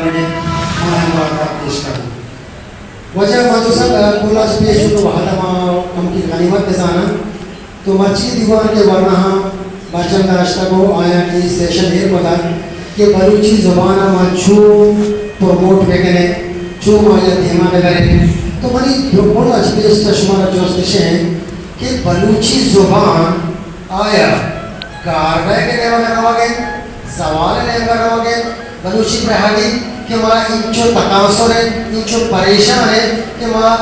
من ہم وہداں پیش کناں۔ واجہ مادو صاحب، کلا چہ پیش تو وہدا ما کمکی غنیمت بزاناں۔ تو مرچی دیوان کہ ورناہاں برجم داشتگ و آیاں کہ سیشن ایر کتگ کہ بلوچی زبان ء ما چوں پروموٹ بکنیں، چوں ما آئی ء دیما ببریں۔ تو منی کلا چہ پیش چہ شمارا جست اش انت کہ بلوچی زبان آیا گار بئیگ ء نیمگ ء روگ ء انت، زوال ء نیمگ ء روگ ء انت؟ بلوچی براہوئی کہ ما اینچو تکانسر ء، اینچو پریشان ء کہ ما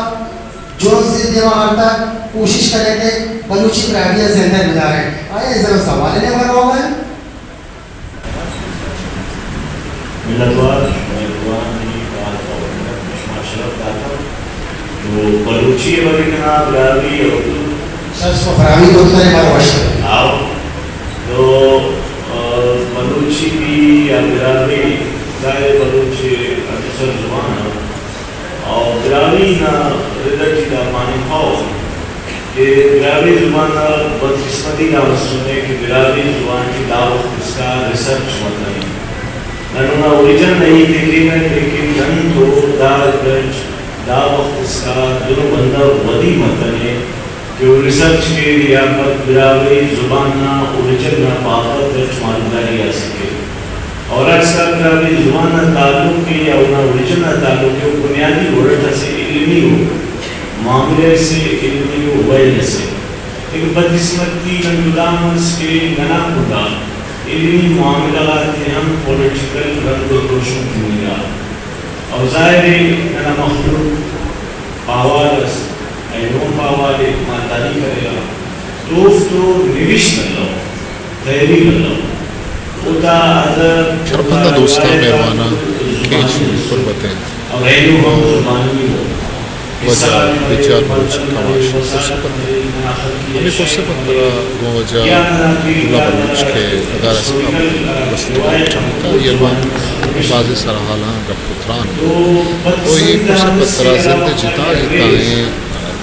جنز دیما آرتگ، کوشش کنیں کہ بلوچی براہوئی ء زندگ بداریں۔ آیا اے زر سوال ء نیمگ ء روگ ء انت؟ منتوار، شمئے دیوان ء باز باز منت، شما شرف داتگ۔ تو بلوچی ء بلے کنا، براہوئی ء اردو۔ شرف و فراہمی کو ترے بار وش۔ آؤ۔ تو، آ، بلوچی بھی یا براہوئی، ظاہر بلوچی اصل زبان ہے۔ اور براہوئی نا رد ء چی دا پانی کھاؤ کہ براہوئی زبان نا بدقسمتی دا مسنے کہ براہوئی زبان کی دا وقت اس کا ریسرچ مت نہیں۔ نن اونا اوریجن نہیں دیکھے گا، لیکن نن تو دا ریسرچ دا وقت اس کا دونوں بندہ ودی مت نے۔ کہ او ریسرچ کیت یا پد براہوئی زبان نا اوریجن نا بابت اٹ معلومداری حاصل کیت۔ اور اکثر براہوئی زبان نا تعلق ء یا اونا اوریجن نا تعلق ء او بنیادی وڑ اٹ اسہ علمی و معاملہ اسے، علمی و ویل اسے۔ لیکن بدقسمتی نن گدام اس کہ ننا کنڈا علمی معاملہ غاتے ہم پولیٹیکل رنگ و دروشم تننگا۔ اور ظاہر ہے ننا مخلوق پاوال اس، اینو پاوال ء مالداری کریرہ، تو اوفتو نوشت الو، تحریر الو۔ اوتا ادب، شرپندہ اوتا دوستاں، روایت آک مہماناں، کیچ زبانی پر بتیں۔ اور اینو ہم زبانی ہو۔ واجہ بجار بلوچ کماش، فرصت پر ہمیں فرصت پر ترا گوں واجہ عبداللہ بلوچ کہ ادارہ اسلام بستی بلوچ ہم تا، یہ بات بازی سرحالاں گپ و تران۔ تو اے پرس ء پد ترا زند ء جتا جتائیں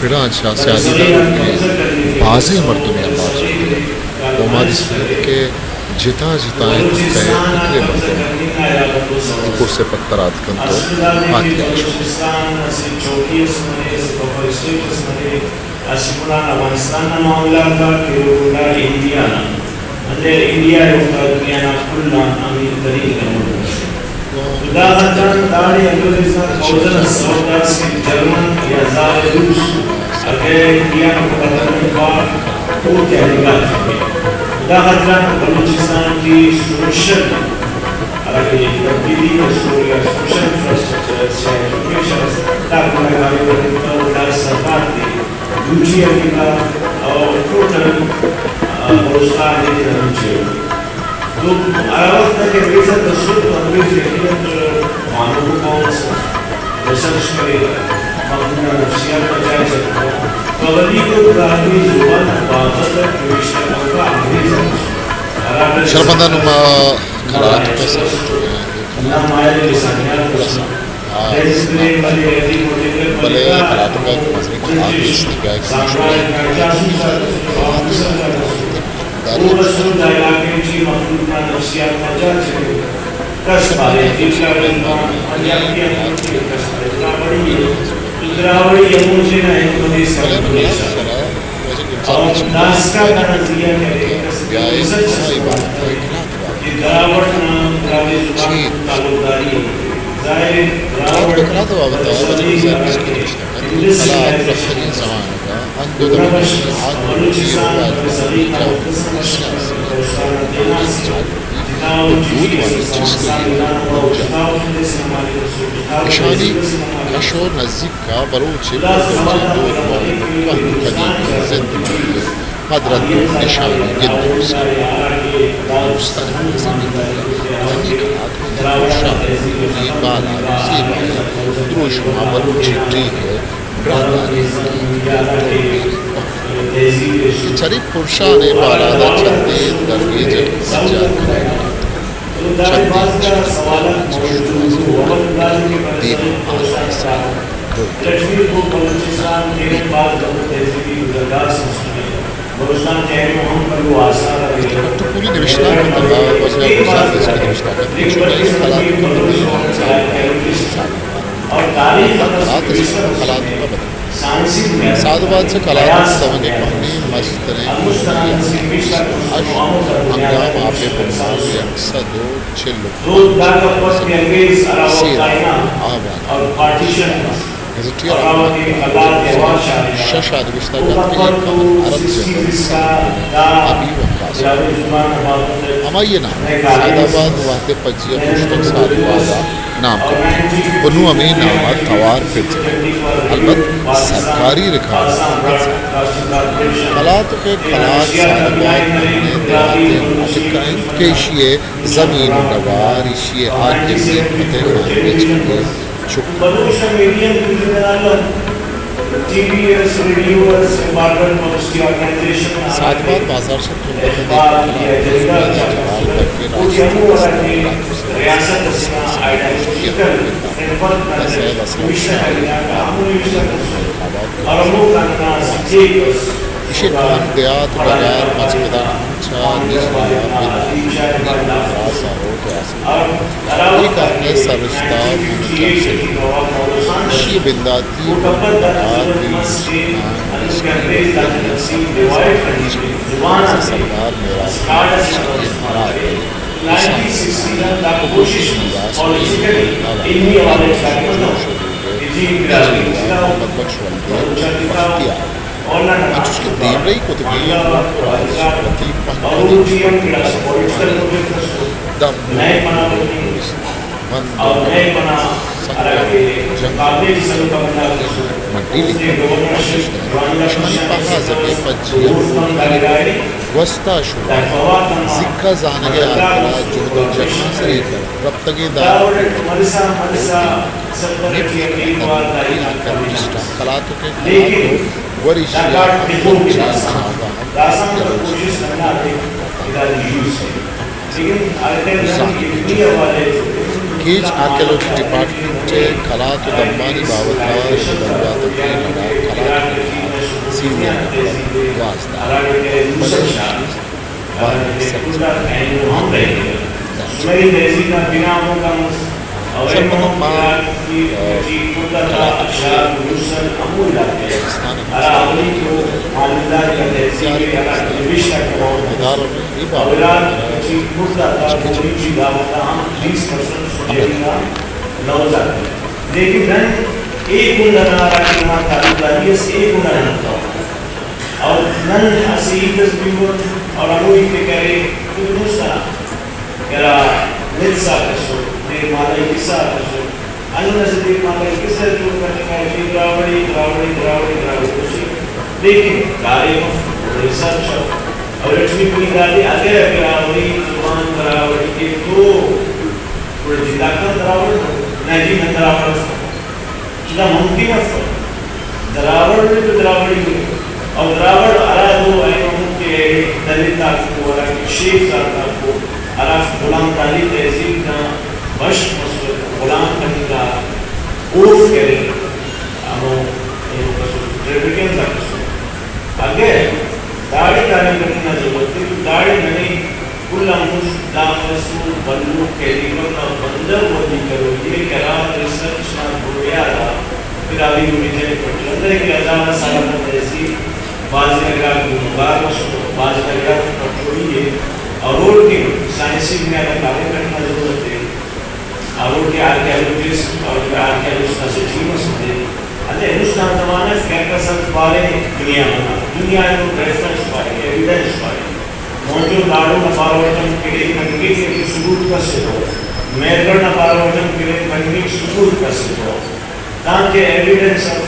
پڑاں چہ سیادی داروکیں بازیں مردمے ء باز کت۔ و ما دیست کہ جتا جتائیں طبقہ ء فکر ء مردم اے پرس ء پد ترا اتک انت و آتک انت۔ اسہ پلان افغانستان نا معاملہ آتا کہ او گڑا انڈیا نا، انتئے انڈیا ء اوفتا دنیا نا کل آن امیر ترین ملک اسے۔ تو دا خاطران داڑے انگریز نا قوضہ نا سوب داس کہ جرمن یا زال روس اگہ انڈیا نا پتن پا او تیاریگات تھکے۔ دا خاطران بلوچستان ٹی سوشل ہراکہ تبدیلی مسر یا سوشل انفراسٹرکچر یا ایجوکیشن اس، دا کنڈا کارے کرتو، دا سرکار تے دوٹی ء تننگا اور ٹوٹل، آ، بلوچستان ء تینا دوٹی ء۔ تو ہرا وخت کہ انگریز آک بسر تو انگریز یقیناً تو خوانوکو قوم اس، ریسرچ کریرہ، مخلوق نا نفسیات نا جائزہ تخوک۔ تو اولیکو براہوئی زبان نا بابت اٹ نوشتہ کنوکا انگریز آک بسر۔ ہراٹی شرپندہ نما قرات پسر۔ اللہ ماہر لسانیات بسر۔ بلے کرناٹک ء مزنیں قلات است، بیا کہ مشہور انت۔ بلے دنیا نا سرا واجہ گلزار بخش بیا کہ ہمائی بات کہ دراوڑ نا براہوئی زبان تعلقداری ظاہر ہے، دراوڑ بکرات بابت ء واجہ گلزار بخش کہ نوشتہ کنت، قلات رفتگیں زمانگ ء ہند و دمگانی آدمکدی و راجدوستی ء جاہ ء دود والا چست و ایرانی جاہ ء۔ اشانی کش و نزیک ء بلوچ ء پرلوچ ء دود والا پہلو قدیمی زند مانے۔ پد رند و نشانی گند ء گوسا بلوچستان ء مزنیں بندر ء مزنیں قلات و پرشان ء بالاد و زیبائی دروشم ء بلوچی ٹیک ء براہداریں کہ چرے پرشان ء بالاد ء چندین درگیجگ سجار کنگ ء انت۔ چندین چیز چہ شوہاز ء دیم ء آزات سال ء بوت۔ تو پوری نوشتہ کتگ ء واجہ گلزار بخش کہ نوشتہ کتگ کہ چونائی حالات ء تہا بلوچستان کلات است، کلات کا بدل۔ سعد آباد سے کلات تمک ءِ کوہنیں مستریں کوہنی ءَ اش ہنگام آپ ءِ بنیاد یک سد ءُ چل ءُ پنچ سید آباد۔ گزٹیئر احمد شش ءَ نبشتہ کنت کہ اے کوہن عرب جنرل سعد ابی وقاص ہمائی ءِ نام سعد آباد وہد ءِ پجی ءَ پرشتگ سعد آباد ءَ نام کپت ءُ نوں ہمے نام ءَ توار پر جنت۔ البت سرکاری ریکارڈ ءَ نہ زانت۔ کلات کہ کلات سعد آباد کوہنیں دیہاتیں اٹک ءَ انت کہ ایشی ءِ زمین ءُ ڈگار، ایشی ءِ حاکمیت فتح خان بچکندی چک۔ سعد آباد بازار شہر تربت ءَ دیما کلات ءِ جوار بلکیں راست ایشی کوہن دیہات ءُ ڈگار مچ پدا چہ نشت ءَ پد راس ءَ روت ءُ آسر۔ اے کوہن ءِ سررشتہ مہمند شمس ءِ۔ ایشی ءِ بنداتی ءُ ڈگار دل نشتاں نشتگ ءُ سردار میرا خان ءِ مراد ءِ ایشاں کوشش ءِ میراث ءِ محمد بخش ولدی بختیار۔ انچوش کہ دیمرئی کتگیں لطیف محمد دم بند سنگ جنگ منڈی لکھت۔ اشانی پہاز ءَ بے پجی ءَ گوستا شوار زیکا زانگ ءِ ہاترا جہد ءُ جہاں سرے کر رپتگیں دار کلات ءُ کہ کلات ءُ گور ایشی ءَ ہم چیز جاگہ ہم زانگ بیت۔ کیچ آرکیالوجی ڈیپارٹمنٹ ءِ کلات ءُ دمبانی بابت ءَ یک بندات ءَ کلات ءُ دمبانی سینئر نمبر دوازدہ بلوچ باریں سبجیکٹ سرپد ما، اے، کلات ءُ پاکستان ءِ مسائل ءِ سرا ادارہ ءَ اے بابت ءَ ہچ کچ عمل لیکن نن اے کنڈ ءَ را کہ ما تعلقداری است، اے کنڈ ءَ نہ کتگ۔ اور نن اسے ہیت است بیوت اور ہموئی فکر ءَ کہ درست ءَ کرا مت سا کسو، دیر مالا ءِ قصہ کسو، انو نہ سے دیر مالا ءِ قصہ جوڑ کرنے کا ہے، دراوڑی، دراوڑی، دراوڑی، دراوڑی کسے۔ لیکن کارے مف، ریسرچ اور اٹمی کوئی دادی اگر براہوئی زبان براہوئی کے تو گڑا جی داکان دراوڑ نہ جی نہ دراوڑ است۔ چدا ممکن است دراوڑ بھی تو دراوڑی بھی۔ اور دراوڑ ارا دو اے ممکن ہے دلیل تاکو ورا کہ شیخ زاد تاکو ارا غلام دانی تہذیب نا بشک مسو غلام کنی کا اوف کرے۔ ہمو اینو کسو ٹریبیٹین تا کسو۔ اگہ داڑے کاریم کننگ نا ضرورت ء تو داڑے ننے کل آن مست دا مسو بھلو کیلیبر نا بندغ ودی کروئی ء کہ ہرا ریسرچ نا بنیاد آ براہوئی اوریجن پٹرن ء کہ ہزار سال آتا تہذیب بازی نا گڑاک گنوگار مسو، بازی نا گڑاک پٹوئی ء اور اوڑکن سائنسی بنیاد آ کاریم کننگ نا ضرورت ء۔ ہروکہ آرکیالوجسٹ اور آرکیالوجسٹ نا اسہ ٹیم اس تے، انتئے ہندوستان زمانہ اس کہ ہر کس انت پارے دنیا بنا، دنیا اینو ریفرنس پارے، ایویڈنس پارے۔ موہنجو داڑو نا پاروٹ ہم کڑے کنگک کہ ثبوت کس اتو، مہرگڑھ نا پاروٹ ہم کڑے کنگک ثبوت کس اتو۔ دانکہ ایویڈنس اف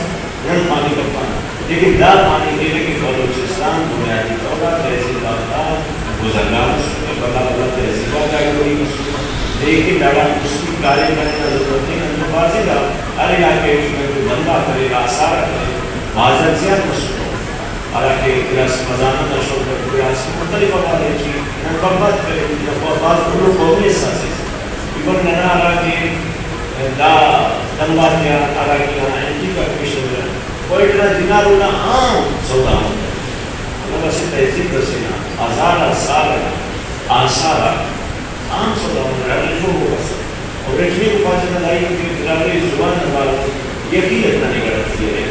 نن پاننگ کپان، لیکن دا پاننگ کینہ کہ بلوچستان بنیادی طور آ تہذیب آتا بزگار اسکہ، بھلا بھلا تہذیب آتا ایلوڑی مسکہ، لیکن داڑان مستی کاریم کننگ نا ضرورت ء۔ نن تو بھازی دا ہر علاقہ ٹی نن تو دنگا کرے، آثار آ کرے، بھازا زیات مسکہ۔ ہراکہ گڑاس خزانہ نا شون کرے، گڑاس مختلف حوالے ٹی نن برباد کرے، نن بھاز بھلو قومی احساس ء۔ ایون ننا ہراکہ دا دنگا تیا ہراکہ ننا اینٹیک آ پیش تمرہ، کوئٹہ نا دینار اونا عام سودا متو۔ مطلب اسہ تہذیب اسے نا ہزار آ سال انا آثار آک عام سودا متو، ہر لکھوکو کس اف۔ اور لکھنوکو پاجنہ دائی کہ براہوئی زبان نا بارو یقین اتنا نہیں کرنا چاہیے۔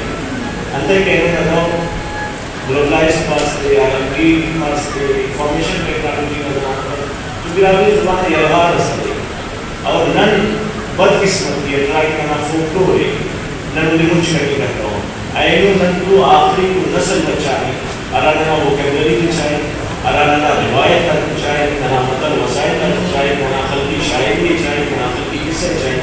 انتہ کہنے کا تو گلوبلائز پاس تھے، آئی آئی ٹی پاس تھے، انفارمیشن ٹیکنالوجی کا زمانہ تھا، تو براہوئی زبان یلغار است۔ اور نن بدقسمتی ء ترا کہ کنا فوکلور ء نن اولی مچ کنی کرتا ہوں۔ اینو نن تو آخری کو نسل بچانی، ہرا ننا ووکیبلری بچائے، ہرا ننا روایت بچائے، ننا متل وسائل بچائے، ننا خلقی شاعری بچائے، ننا خلقی قصہ بچائے،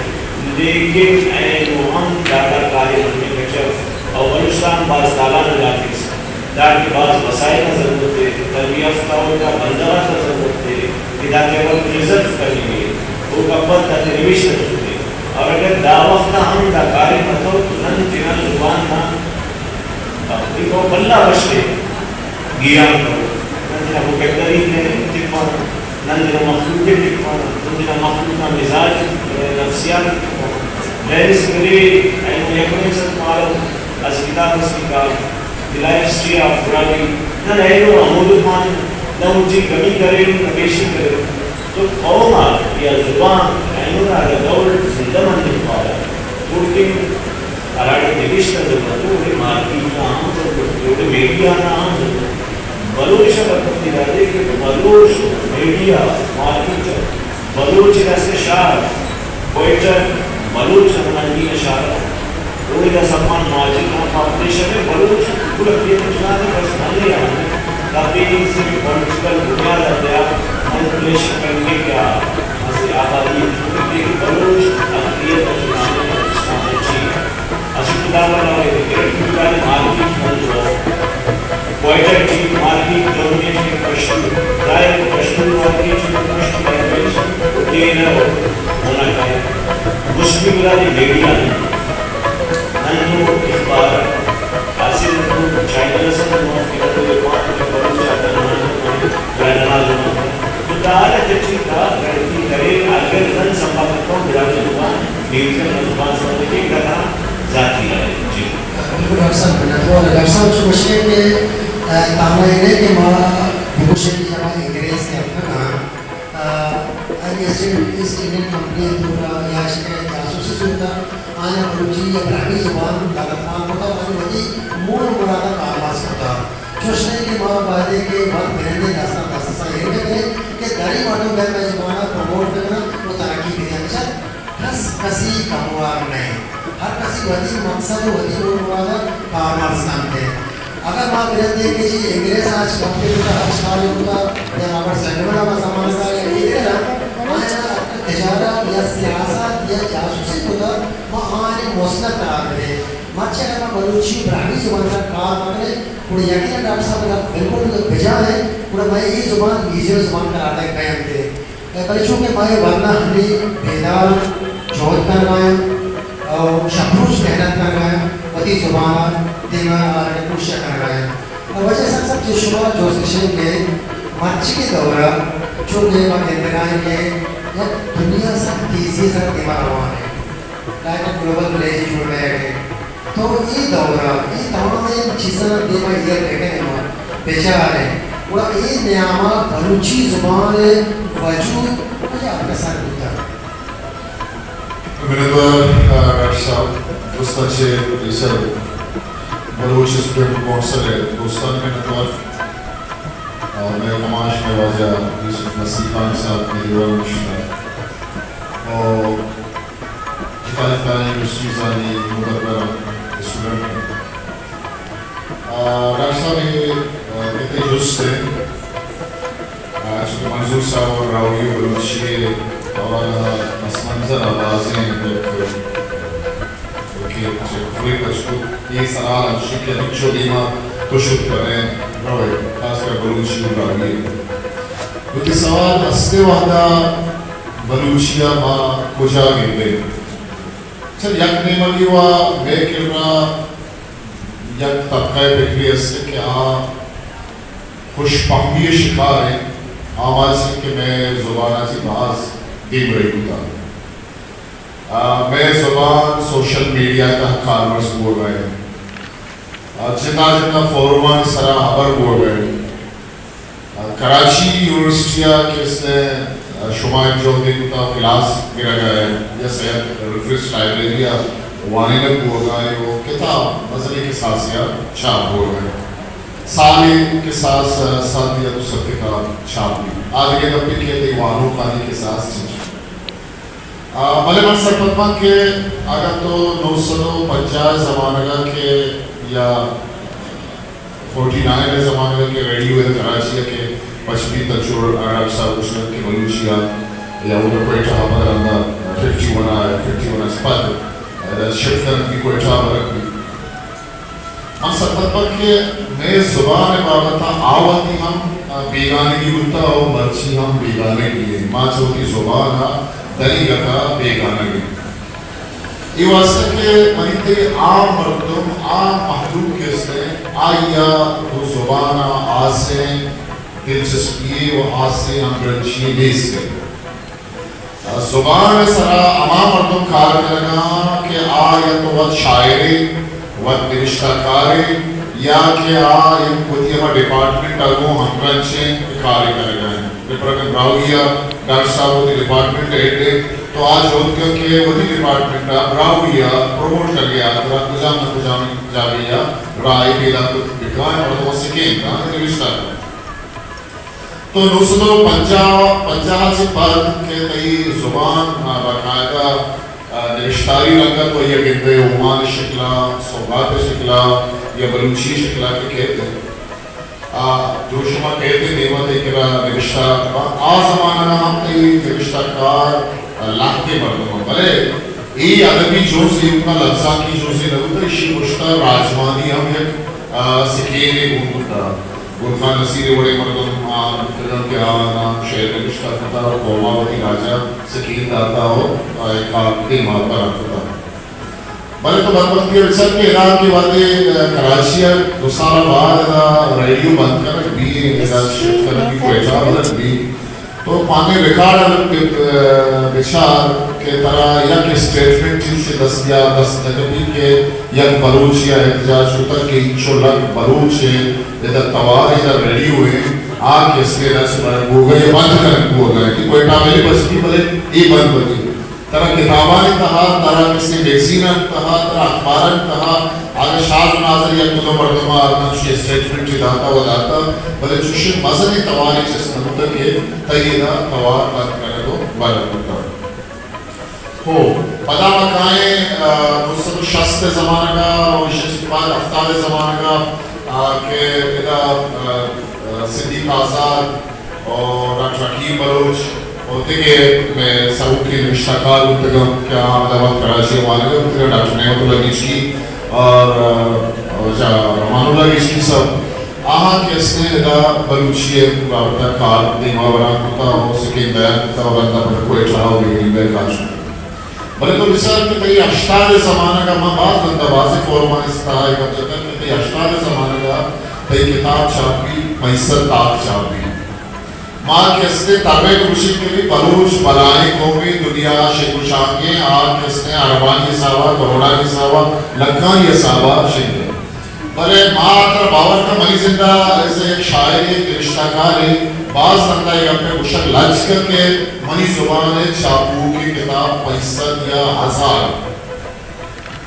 لیکن اینو ہم دادا کاری ہمیں گچر اور بلوچستان باز تالان علاقے سے داڑکہ باز وسائل نا ضرورت ء، تربیت یافتہ و یا بندغ آتا ضرورت ء کہ داتے ہم پریزرو کننگے، اوکا پد داتے نوشتہ کننگے۔ اور اگر دا وخت آ ہم دا کاریم متو تو نن تینا زبان نا ایک بھلا بشخے گیران کرو، نن تینا ووکیبلری تے ٹپانا، نن تینا مخلوق تے ٹپانا، نن تینا مخلوق نا مزاج، نفسیات تے ٹپانا۔ بحیث کرے اینو یک نیم سد پارو از کتاب اس کتاب دی لائف ہسٹری آف براہوئی، نن اینو ہمودو خوانن، نہ اوٹی کمی کرین، نہ بیشی کرین۔ تو قوم آ یا زبان اینو نا اگہ دور زندہ مننگ پارہ، اوڑکن ہراڑے نوشتہ ضرورت، اوڑے مارکیٹ نا ہم ضرورت، اوڑے میڈیا نا ہم ضرورت۔ بلوچ ء بربندی دادے کہ بلوچ میڈیا مارکیٹ ء بلوچ ء داستے شار، کوئٹہ بلوچ ء بنانگی ء شار ء۔ اوڑے داسا پان ماجر نا پاپولیشن ء بلوچ گڑا پی ایم جناح ء پرسنلی آ دا پی ایم سے پولیٹیکل بنیاد ء تیا مینیپولیشن کنگے کیا اسہ آبادی ء کہ بلوچ اقلیت ء چنانے پاکستان ء چی اسہ کتاب ء نام ء گرنٹ کتاب مارکیٹ بند ہو۔ کوئٹہ ٹی مارکیٹ ڈومینیٹڈ پشتو، ظاہر پشتو مارکیٹ ٹی پشتو لینگویج ڈیلر ہونا چاہیے۔ مسلم بلادی میڈیا نے نن تو اخبار حاصل تو چینل سے تو فکر تو پانچ بلوچ آتا نہ تو بین الناظر تو دار چچی کا گڑتی کرے اگر نن سمپاکتوں بلادی زبان نیوٹرل زبان سمجھ کے کرنا ذاتی رائے۔ جی۔ بالکل ڈاکٹر صاحب، منتوار۔ ڈاکٹر صاحب، چو گوشے کہ، آ، تانا اینے کہ ما بگوشے کہ ہما انگریز کہ اتکگاں، آ، آئی ایسٹ، ایسٹ انڈین کمپنی دورا یا اشکے جاسوسی صورتا آیا بلوچی یا براہوئی زبان دولت مان کتا، آئی وتی مول مرادا کارمرز کتا۔ چوش نہیں کہ ما بایدے کہ وت بنندے دستا دست سا ایر بکنیں کہ دری مردم بہ مئے زبانا پروموٹ بکنن و ترقی بدیان۔ چہ کس کسی کموار نہ انت۔ ہر کسی وتی مقصد و وتی مول مراد ء کارمرز کنت۔ اگاں ما برندیں کہ جی انگریز آج وقت کتا، آج کار کتا، یا رابرٹ سیموئل ہما زمانہ کا یا ایدگہ، آیا تجارت یا سیاست یا جاسوسی کتا، ما آنی مسند قرار بدے۔ مرچی اگر ما بلوچی و براہوئی زبان سر کار مکنیں، گڑا یقیناً ڈاکٹر صاحب اگر بالکل بجا ہیں، گڑا مئے ای زبان میزیو زبان قرار دے گئے ہم دے۔ بلے چونکہ مئے ورنا ہمے بیدار انت، جہد کنگا انت، اور شپ روچ محنت کنگا انت، وتی زبان ء دیما آرگ ء کوشش کنگا انت۔ اور وجہ سک سک چہ شما جوست کشیں کہ مرچی کے دورا چونکہ ما گندگا ہیں کہ یک دنیا سک تیزی سر دیما روان ہے، لائک گلوبل ولیج جوڑ گئے ہیں۔ تو اے دور ء اے تمامیں چیزاں دیما ایر بہ کن ء ما بچار ایں، گڑا اے نیام ء بلوچی زبان ء وجود کجا ء پسر بوتگ؟ منتوار، آ، ڈاکٹر صاحب، درستاں چہ پیسر بلوچ اسٹوڈنٹ کونسل ء دوستان منتوار، اور مئے کماش مئے واجہ یوسف مسیح خان صاحب مئے دیوان نشتہ، اور جتا جتا یونیورسٹیز آنی مدبر اسٹوڈنٹ انت۔ آ، ڈاکٹر صاحب، اے، آ، کتے جست ہے۔ آ، چونکہ منظور صاحب اور راہولی و بلوچی اور پس منظر آ بازیں یک، کہ چہ کوئی پچ کو، یہ سوال ہمشی کہ ہمچو دیما تو شد کریں روے، خاص کر بلوچی و راہولی۔ کیونکہ سوال ہستے وہدا بلوچی ء ما کجا گندیں؟ چل، یک نیمگی وا مئے کرا یک طبقہ فکری است کہ آ خوش فہمی شکار ہیں، آ ماسی کہ مئے زبان ء چی باز دیمرئی بوتا۔ آ، مئے زبان سوشل میڈیا تہ کارمرز بوگ ء انت۔ آ، جتا جتا فورمانی سرا ہبر بوگ ء انت۔ آ، کراچی یونیورسٹی ء کہ اس نے، آ، شما ایک جہدے کتا کلاس گرگ ء یا سید ریفرنس لائبریری ء وانینگ بوگا ایں و کتاب مزنیں کساسے ءَ چاپ بوگا ایں۔ سالے کساس سد یا دو سد کتاب چاپ بیت۔ آ دگہ گپے کہ تئی وانوکانی کساس چنچو۔ آ، بلے من سرپد باں کہ اگاں تو نو سد و پنجاہ ءِ زمانگ ءَ کہ یا فورٹی نائن ءِ زمانگ ءَ کہ ریڈیو ءَ کراچی ءَ کہ پچ بیت، تنچو ڈاکٹر صاحب گوشتگ کہ بلوچی ءَ یا اودا کوئٹہ ءَ پد رندا ففٹی ون ءَ، ففٹی ون ءَ چہ پد ادا شفٹ کنگ بیت، کوئٹہ ءَ برگ بیت۔ من سرپد باں کہ مئے زبان ءِ بابت ءَ آ وھدی ہم بیگانگی بوتہ و مرچی ہم بیگانگی ایں۔ ما چہ وتی زبان ءَ دنیگت ءَ بیگانگ ایں۔ اے واسطہ کہ منی تئی عام مردم، عام مہلوک کہ است ایں، آئی ءَ گوں زبان ءَ ہاسیں دلچسپی و ہاسیں ہمگرنچی نیست ایں۔ زبان ءِ سرا ہما مردم کار کنگ ءَ کہ آ یا تو وت شاعرے، وت نبشتہ کارے، یا کہ آ یک وتی ہما ڈیپارٹمنٹ ءَ گوں ہمگرنچ ایں کہ کارے کنگ ءَ ایں۔ پہ پرکن براہوئی ءَ ڈاکٹر صاحب وتی ڈیپارٹمنٹ ءِ ہیڈ ایں، تو آ جہد کن کہ وتی ڈیپارٹمنٹ ءَ براہوئی ءَ پروموٹ کنگ ءِ ہاترا کجام نہ کجام جاگہے ءَ راہے پیدا کت بکن، مردم ءَ سکین دنت، نبشتہ کنت۔ تو نو سد و پنجاہ، پنجاہ ءَ چہ پد کہ تئی زبان، آ، باقاعدہ، آ، نبشتاری رنگ ءَ تو آئی ءَ گندئے، اومان ءِ شکل ءَ، سوگات ءِ شکل ءَ یا بلوچی ءِ شکل ءَ کہ کئیت، آ، دروشم ءَ کئیت، دیم ءَ تئی کرا نبشتہ باں۔ آ زمانگ ءَ ہم تئی نبشتہ کار، آ، لہتے مردم اَنت، بلے اے ادبی جنز، اے اوکا لبزانکی جنزے نہ بوتہ، ایشی ءَ گوشتہ راجمانی ہم یک، آ، سکینے گون بوتہ۔ گل خان نصیر ءِ وڑیں مردم آ بوتگ اَنت کہ آ نام شعر نبشتہ کتہ و قوم ءَ وتی راج ءَ سکین داتہ و آ یک کار دیما بران کتہ۔ بلے تو بدبختی ءَ بچار کہ ادا کہ وھدے، آ، کراچی ءَ دو سال ءَ بعد ادا ریڈیو بند کنگ بی، ادا شفٹ کنگ بی، کوئٹہ ءَ برگ بی، تو پانے ریکارڈ ءَ بچار کہ ترا یک اسٹیٹمنٹ چیزے دستیاب دست نہ کپی کہ یک بلوچے ءَ احتجاج کتگ کہ اینچو لک بلوچ ءِ ادا توار ءِ ادا ریڈیو ءِ آ کہ اسٹیج ءَ چہ بوگ ءَ یا بند کنگ بوگ ءَ کہ کوئٹہ ءَ بلے بس بی، بلے اے بند بہ بی۔ ترا کتابانی تہا، ترا کسے میگزینانی تہا، ترا اخبارانی تہا، اگاں شاز و نازر یک دو مردم ءَ ہرکس چی اسٹیٹمنٹے داتہ و داتہ، بلے چوشیں مزنیں توارے چست نہ بوتہ کہ تئی ادا توار بند کنگ و برگ بوتہ۔ ہو، پدا ما کائیں، آ، نو سد و شست ءِ زمانگ ءَ و ایشی ءَ چہ پد ہفتاد ءِ زمانگ ءَ، آ، کہ ادا، آ، آ، صدیق آزاد، و ڈاکٹر حکیم بلوچ و دگہ مئے سروکیں نبشتہ کار بوتگ اَنت کہ آ ہمدا وت کراچی ءَ وانگ ءَ بوتگ اَنت، ڈاکٹر نعمت اللہ گچکی اور، آ، واجہ رحمان اللہ گچکی صاحب، آہاں کہ است ایں ادا بلوچی ءِ بابت ءَ کار دیما بران کتہ و سکین دیان کتہ و رندا پدا کوئٹہ ءَ و دگہ نیمگا کار شتہ۔ بلے تو بچار کہ تئی ہشتاد ءِ زمانگ ءَ، ما باز رندا بازیں فورمانی تہا اے گپ جتگ کہ تئی ہشتاد ءِ زمانگ ءَ تئی کتاب چاپ بیت، پنچ سد تاک چاپ بیت۔ ما کہ است ایں تربیت گوشیں کہ بلوچ بلاہیں قومے، دنیا ءَ شنگ و شانگیں، آ کہ است ایں اربانی حساب ءَ، کروڑانی حساب ءَ، لکھانی حساب ءَ شنگ ایں۔ بلے ما ترا باور کن، منی زند ءَ ایز اے یک شاعرے، یک نبشتہ کارے، باز رندا اے گپ ءَ گوشگ لج کن کہ منی زبان ءِ چاپ بوھوکیں کتاب پنچ سد یا ہزار۔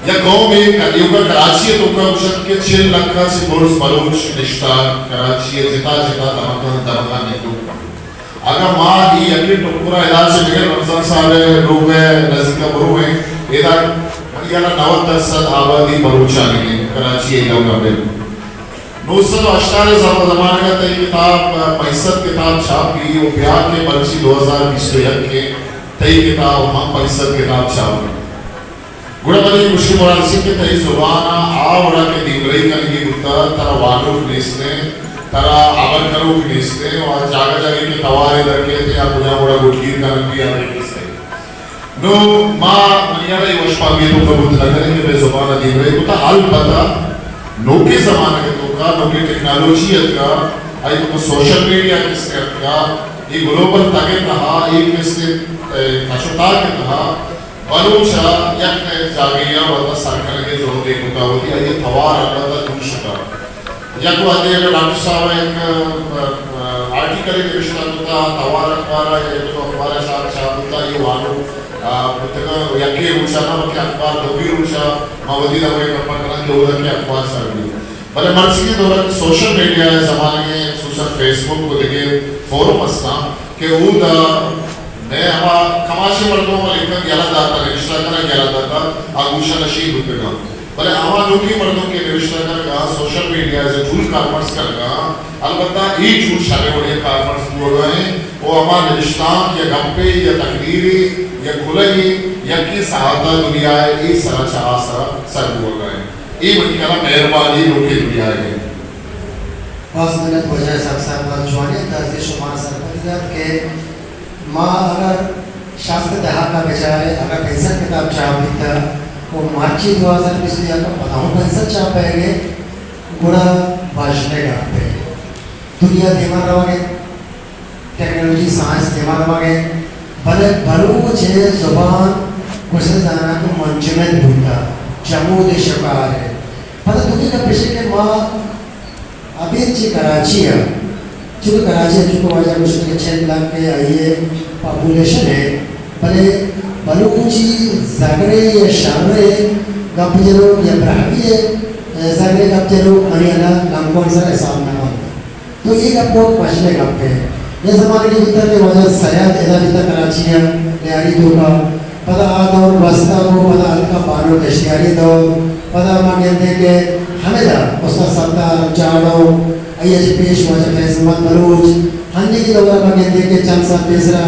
یک قومے کہ ایوکا کراچی ءِ توکا گوشنت کہ چل لکھ ءَ چہ برز بلوچ نشتہ کراچی ءِ جتا جتا دمگاں، دمگاں نندوک اَنت۔ اگاں ما اے یکیں ٹکر ءَ ادا چہ بگر رمضان صاحب ءِ لوگ ءِ نزیک ءَ برویں، ادا منی ہیال ءَ نود درسد آبادی بلوچانی اِنت کراچی ءِ ایلم ءَ بل۔ نو سد و ہشتاد ءِ زم-، زمانگ ءَ تئی کتاب، پنچ سد کتاب چاپ بی و بیا کہ مرچی دو ہزار بیست و یک ءَ تئی کتاب ہم پنچ سد کتاب چاپ بی۔ گڑا منی گوشگ ءِ مراد ایش اِنت کہ تئی زبان ءَ آ وڑا کہ دیمرئی کنگی بوتہ، ترا وانوک نیست اِنت، ترا ہبر کنوک نیست اِنت، و جاگہ جاگہ کہ توارے در کیت یا کجام وڑا گٹگیر کنگ بی، آ نیست اِنت۔ نوں ما منی ہیال ءَ اے وش پہمی ءِ توکا بوت نہ کنیں کہ مئے زبان ءَ دیمرئی کتہ، البتہ نوکیں زمانگ ءِ توکا نوکیں ٹیکنالوجی اتکہ، آئی توکا سوشل میڈیا کسے اتکہ، اے گلوبل تگ ءِ تہا، اے کسے، اے، تچ و تاک ءِ تہا بلوچ ءَ یک نہ یک جاگہے ءَ وت ءَ سر کنگ ءِ جہدے کتہ، وتی آئی ءِ توار البتہ دور شتہ۔ یک وھدے اگاں ڈاکٹر صاحب ءَ یک، ا، ا، آرٹیکلے نبشتہ کتہ، توار اخبار ءَ یا یک دو اخبار ءَ چاپ، چاپ کتہ، اے وانوک آ، بوتگاں، یکے روچا نہ بلکہ اخبار دومی روچا ما وتی دمگے گپا کناں کہ اودا کہ اخبار سر بیت۔ بلے مرچیگیں دورا کہ سوشل میڈیا ءِ زمانگے، خصوصاً فیس بک و دگہ فورم استاں کہ اودا مئے ہما کماشیں مردم ہم لکھگ یلہ داتا، نبشتہ کنگ یلہ داتا، آ گوشا نشین بوتگاں۔ بلے ہما نوکیں مردم کہ نبشتہ کنگا، سوشل میڈیا ءِ ٹول کارمرز کنگا، البتہ اے ٹول شریں وڑے کارمرز بوگا ایں و ہما نبشتانک یا گپے یا تقریرے یا کلہے یکیں ساعتا دنیا ءِ اے سرا چہ آ سرا سر بوگا ایں۔ اے منی خیالا مہربانی لوٹے دنیا ءِ۔ باز منت واجہ اسحاق صاحب، باز جوانیں اندازے شما سرپدی دات کہ ما اگر شست ءِ دہک ءَ بچاریں، اگر پنسد کتاب چاپ بیتہ و مرچی دو ہزار بیست و یک ءَ پدا ہوں پنسد چاپ بئیگ ءَ، گڑا بژن ءِ گپ ءَ۔ دنیا دیما روگ ءَ، ٹیکنالوجی سائنس دیما روگ ءَ، بلے بلوچ ءِ زبان گوشئے زاناں کہ منجمد بوتہ، جمود ءِ شکار ءَ۔ پدا دومی گپ ایش کہ ما ابید چہ کراچی ءَ، چونکہ کراچی ءَ چونکہ واجہ گوشت کہ چل لکھ ءِ آئی ءِ پاپولیشن ءِ، بلے بلوچی زگرے یا شرے گپ جنوک یا براہوئی ءِ زگرے گپ جنوک منی انا لنکون سر حساب نہ بنت۔ تو اے گپ بہت مشن ءِ گپ ءِ۔ اے زمانگے بیتگ کہ واجہ سید ادا بیتگ کراچی ءَ لیاری توکا۔ پدا آ دور گوستگ و پدا اتکا بانک دشتیاری ءِ دور۔ پدا ما گندیں کہ ہمدا استاد ستار جاڑو، آئی ءَ چہ پیش واجہ فیض محمد بلوچ، ہنیگی دور ءَ ما گندیں کہ چند سال پیسرا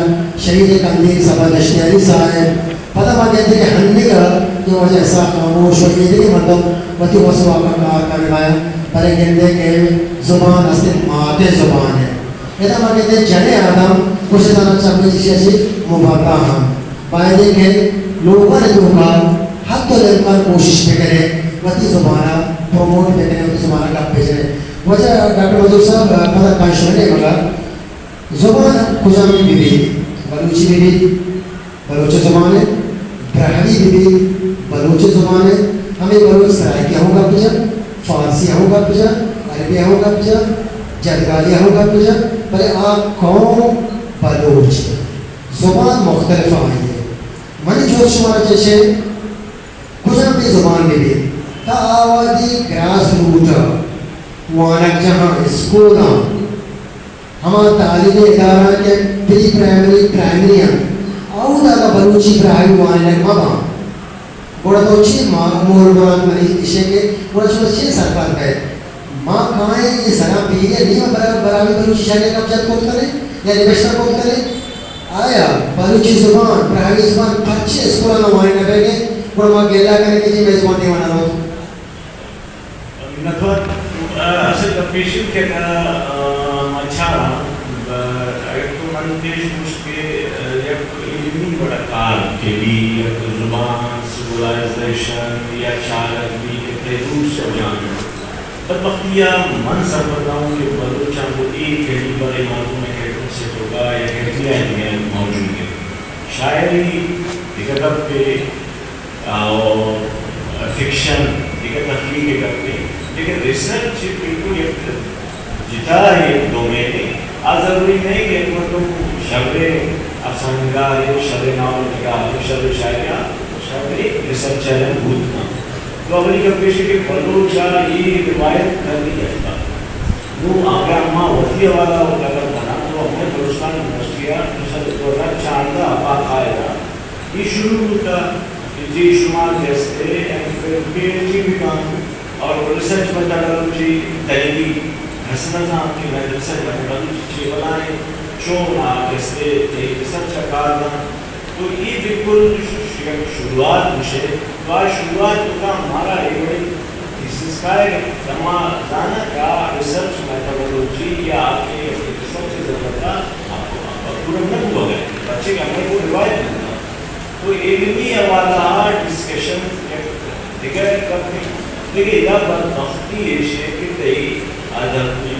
شہید قندیل صبا دشتیاری صاحب، پدا ما گندیں کہ ہنیگا کہ واجہ اسحاق خاموش و ایدگہ مردم وتی وس و واکا کار کنگا انت، بلے گندیں کہ زبان است مات زبان ءِ۔ ادا ما گندیں جنیں آدم گوشے زاناں چہ چیشی چی مبرا ہم بایدیں کہ لوگانی توکا حد الامکان کوشش بکنیں، وتی زبانا پروموٹ بکنیں، وتی زبانا گپ بجنیں۔ واجہ ڈاکٹر منظور صاحب، پدا پنشنیں مگا زبان کجامی بہ بیت، بلوچی بہ بیت، بلوچ زبان ءِ، براہوئی بہ بیت، بلوچ زبان ءِ، ہمے بلوچ سرائیکی ءَ ہوں گپ جن، فارسی ءَ ہوں گپ جن، عربی ءَ ہوں گپ جن، جدگالی ءَ ہوں گپ جن، بلے آ قوم بلوچ ءِ۔ زبان مختلف آئی ءِ۔ منی جست شمارا چشیں، کجام بھی زبان بہ بیت، تا آ وہدی گراس روٹ ءَ، وانگجاہاں، اسکولاں، ہما تعلیمی ادارہ کہ پری پرائمری، پرائمری انت، اودا اگاں بلوچی براہوئی وانینگ مہ باں، گڑا تو چی ما-، مول مراد منی ایشیں کہ گڑا چو چی سرپد بئے؟ ما کائیں اے سرا پیری ءَ نیم برا-، براہوئی بلوچی شریں گپ جت کت کنیں یا نبشتہ کت کنیں؟ آیا بلوچی زبان، براہوئی زبان پرچے اسکولاں وانینگ نہ بئیگیں؟ گڑا ما گلہ کنیں کہ جی مئے زبان دیما نہ روت۔ منتوار۔ اصل گپ ایش انت کہ اگاں، آ، ما چاراں، ب-، اگاں تو من پیش گوشت کہ، آ، یک علمی وڑا کار کہ بی، یک زبان، سیولائزیشن یا چارگ بی کہ تئی روٹس کجام انت۔ بدبختی ءَ من سرپد نہ اوں کہ بلوچاں گوں اے کیلیبر ءِ مردم ءِ کیپیسٹی ءِ توکا یک احتیاج موجود انت۔ شاعری دگہ گپے، اور فکشن دگہ تخلیق ءِ گپے، لیکن ریسرچ بالکل یک جتا ءِ ڈومین ءِ۔ آ ضروری نہ کہ یک مردم شریں افسانہ نگارے، شریں ناول نگارے، شریں شاعرے، آ شریں ریسرچر ہم بوت کنت۔ تو اولی گپ ایش کہ بلوچ ءَ اے روایت کرنی اتکگ۔ نوں اگاں ما وتی حوالہ ءَ اگر کناں تو ہمے بلوچستان یونیورسٹی ءَ دو ہزار چاردہ ءَ باقاعدہ اے شروع بوتگ کہ جی شما کسے ایم فل، پی ایچ ڈی بہ کن اور ریسرچ میتھڈالوجی تئی کس نہ زانت کہ مئے ریسرچ میتھڈالوجی چے بلائیں، چون آ کسے تئی ریسرچ ءَ کار دنت۔ تو اے بالکل ش-، ش-، یک شروعات گوشے۔ تو آ شروعات کتا مارا اے وڑیں تھیسس کائے، ما زاناں کہ آ ریسرچ میتھڈالوجی یا آ کہ ریسرچ ضرورت ءَ پورا نہ بوگ ءَ، پرچے کہ ہمے کو روایت نہ تو علمی حوالہ ءَ ڈسکشن یک دگہ گپے۔ دگہ ادا بدبختی ایش کہ تئی ادب بی،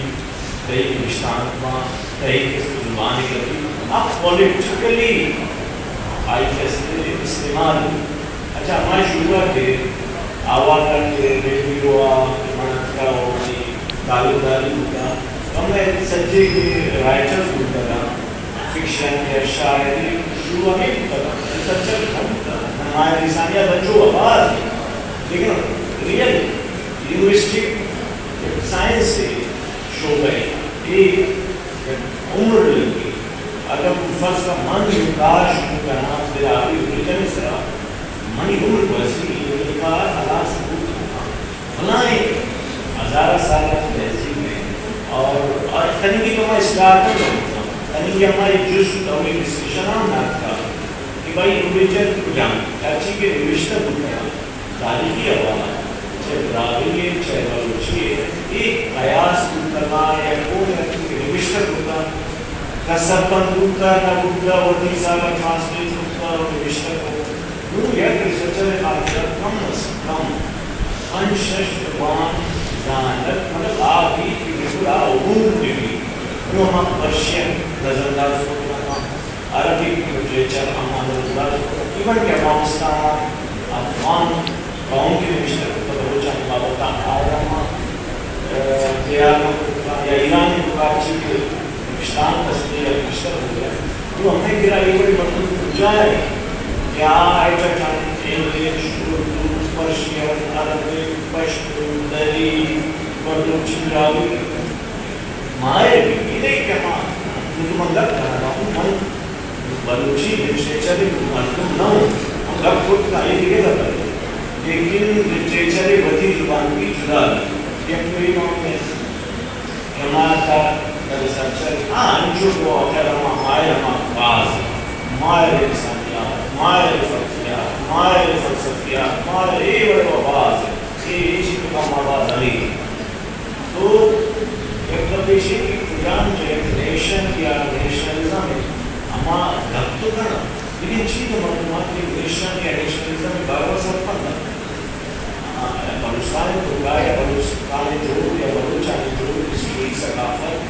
تئی نبشتانک باں، تئی کس زبان ءِ گپی، آ پولیٹیکلی آئی کس استعمال۔ اچھا، ہمائی شروع ءَ کہ آوار ءَ کہ ریڈیو ءَ من اتکا و منی تعلقداری بوتا، تو ہمے سجے کہ رائٹرز بوتگاں، فکشن یا شاعری شروع ہمے بوتگ انت۔ کلچر کم بوتگ، نمایاں لسانیات انچو باز انت، لیکن ریئل لنگوسٹک سائنس ءِ شعبہ ءَ اے یک عمر لگی۔ اگاں فرض کن من کاش بکناں بلاوی اوریجن ءِ سرا، منی عمر گوزی، اے کار ہلاس بوت نہ کنت۔ بلائیں ہزارہ سال ءَ تہذیب ءَ اور، اور تنیگہ تو ما اسٹارٹ نہ بوتاں، تنیگہ ہما اے جست اور اے ڈسکشن ہم نہ اتکا کہ بھائی اوریجن کجام، ہرچی کہ نوشتہ بوتگ، تاریخی حوالہ، چاہے براہوئی ءِ، چاہے بلوچی ءِ، اے قیاس بوتگ یا کون ہرچی کہ نوشتہ بوتگ، کس سرپد بوتگ نہ بوتگ، وتی حساب ءَ ٹرانسلیٹ کتگ اور نوشتہ کتگ۔ نوں یک ریسرچر ءِ خاطر ءَ کم از کم پنچ شش زبان زانگ، مطلب آ بیت کہ بالکل آ عبور بہ بیت۔ نوں ہما پرشین نظر انداز کت نہ کنت، عربک لٹریچر ہم نظر انداز کت، ایون کہ افغانستان ءَ افغان قوم کہ نوشتہ کتگ بلوچانی بابت ءَ، آ ہم، آ، تیار نہ کتگ یا ایران ءِ توکا چی کہ نوشتانک است یا نوشتہ بوتگ۔ نوں ہمے کرا اے وڑیں مردم کجا انت کہ آ ایٹ اے ٹائم انگلش، اردو، پرشین، عربک، پشتو، دری، بلوچی، براہوئی ماہر بہ بیت کہ ہما، نوں من گپ کنگ ءَ آں، من بلوچی لٹریچر ءِ مردم نہ اوں، من گپ کت کناں، اے دگہ گپے۔ لیکن لٹریچر ءِ وتی زبان بیت، جدا بیت۔ یک دوئیں نام ءَ جماعت ءَ در سرچر، ہاں، انچو کہ آخر ہما ماہر ہما باز، ماہر انسانیات، ماہر فرضیات، ماہر فلسفیات، ماہر اے وڑ ءَ باز، اے، اے چیز تو ہما باز علی۔ تو یک گپ ایش انت کہ کجام جاہ یک نیشن یا نیشنلزم ءِ ہما گپ تو کناں، لیکن چی تو مردم ءَ کہ نیشن یا نیشنلزم ءِ باروا سرپد نہ کنت۔ آ، بلوچستان ءِ توکا یا بلوچستان ءِ جوڑ یا بلوچانی جوڑ، ہسٹری، ثقافت،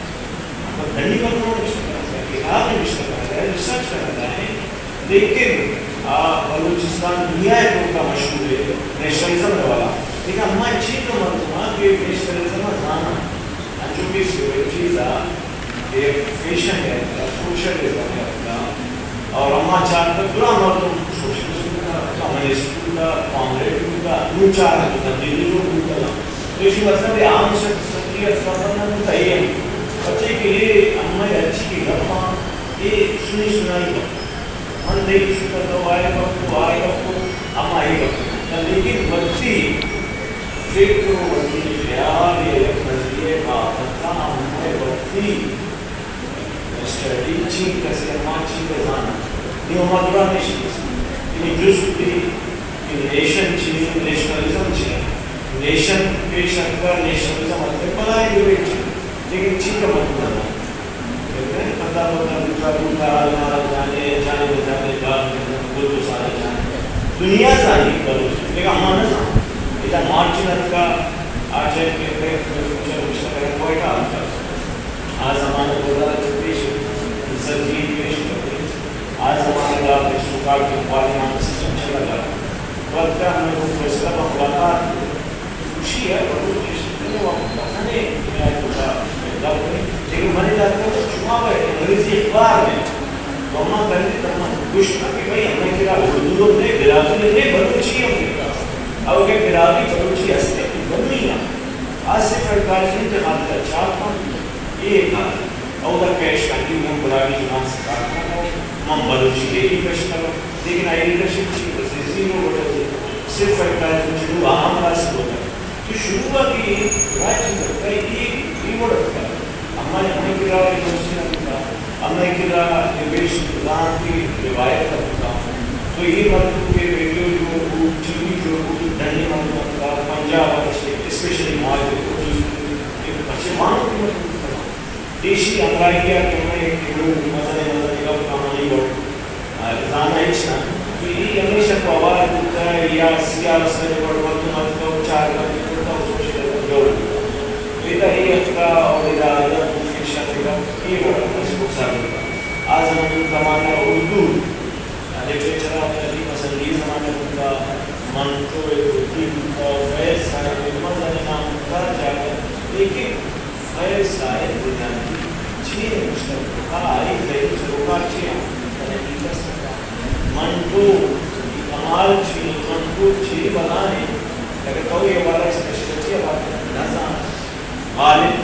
مطلب، ڈنی مردم نوشتہ کنگ ءَ، کتاب نوشتہ کنگ ءَ، ریسرچ کنگ ءَ، لیکن آ بلوچستان دنیا ءِ توکا مشہور ہے نیشنلزم ءِ والا۔ لیکن ہما چیز ءَ مردم ءَ کہ نیشنلزم ءَ زاناں، انچو کہ سیکریٹریز ءَ کہ یک فیشن ءَ اتکا، سوشلزم ءَ اتکا، اور ہما چارتگ درا مردم سوشلسٹ بوتا، کمیونسٹ بوتا، کامریڈ بوتا، نوں چارگ تبدیلی رو بوتا۔ تو ایشی مطلب ہے عام شخص سنگی ءَ سفر نہ بوتا، اے ہم پرچے کہ اے ہمے ہرچی کہ گپ آں، اے سنی سنائی گپ۔ من تئی شکر تو آئے گپ کو، آئے گپ کو، ہما اے گپ کو۔ لیکن وتی فکر و وتی خیال یا یک نظریہ بابت ءَ ہمے وتی اسٹڈی چی کسے ہما چی بزانت، نی ہما درا نشت۔ یعنی جست بی کہ نیشن چی، نیشنلزم چی، نیشن پیش اتکا، نیشنلزم اتکا، بلائیں ڈیبیٹ چی، لیکن چی کا مطلب ہے؟ پدا پدا بوتا بوتا، حال مارا جانے، جانے بجانے، بات کرنا، بول تو سارا جانے۔ دنیا زانی بلوچ، لیکن ہما نہ زان۔ ادا مارچن اتکا، آ چیک کے پیک میں فیوچر مشترک کوئٹہ اتکا۔ آ زمانہ گوزارہ چہ پیش انت، سرجیت پیش کرتے۔ آ زمانہ گا سوکار کے پارلیمان سسٹم چلا گا۔ وقت کا ہمیں وہ فیصلہ کا ملاقات ہوئی۔ خوشی ہے، بلوچ اسٹوڈنٹ وقت پسند ہے، میں تو کا گپ ہے۔ لیکن میں نے جاتا ہوں، شما وہ انگریزی اخبار میں، تو ہما کندی تمام گوشت کہ بھائی، ہمیں کرا اردو نہیں، براہوئی نہیں، بلوچی ہم نہیں۔ اور کہ براہوئی بلوچی ہستے، بلوچی ہم۔ آ صرف ایڈورٹائزمنٹ ءِ خاطر ءَ چاپ کنت، اے کار۔ اودا پیش کنت کہ من براہوئی زبان ءَ کار کنگ ءَ آں، من بلوچی لیبی کش کنگ ءَ آں، لیکن آئی لیڈرشپ چی بس زیرو وٹ ءَ، صرف ایڈورٹائزمنٹ چلو عام پاس ہوتا۔ تو شروع ءَ کہ اے راج چیز اتکا، اے، اے وڑ اتکا۔ اما ہمیں کرا یونیورسٹی نہ بوتا، ہمیں کرا نبشت زانتی روایت نہ بوتا۔ تو اے مردم کہ ریڈیو جوڑ بوت، ٹی وی جوڑ بوت، ڈنی مردم اتکا، پنجاب ءَ چہ، اسپیشلی ماہدے، اردو اسکول، کہ پچے وانگ ءَ مردم اتکا۔ دیشی ہمراہی ءَ کہ ہمیں کہ لوگ مزنیں مزنیں گپ کہانی وڑ زاناں ہچ نہ، کہ اے ہمیشہ تو ہوار بوتہ یا سی آر ایس ءِ وڑ مردم اتکہ و چار گپ کرتہ و سوشل جوڑ بوتہ۔ ادا اے اتکہ اور ادا ادب و فکشن ءِ گپ اے وڑ اتکہ، اس کو سر بوتہ۔ آ زمانہ، زمانہ اردو لٹریچر ءَ تقریباً مثلاً اے زمانہ بوتہ، منٹو ءِ اردو بوتہ، فیض صاحب ءِ مزنیں نام بوتہ جاگہ، لیکن فیض صاحب بنیادی چی نوشتہ کتہ، آئی ذہن ءُ سروکار چی اَنت؟ بلے اے دست ءَ منٹو، کمال چی، منٹو چی بلانے، اگر تو یہ والا اسپیشلٹی اب نہ زان، غالب،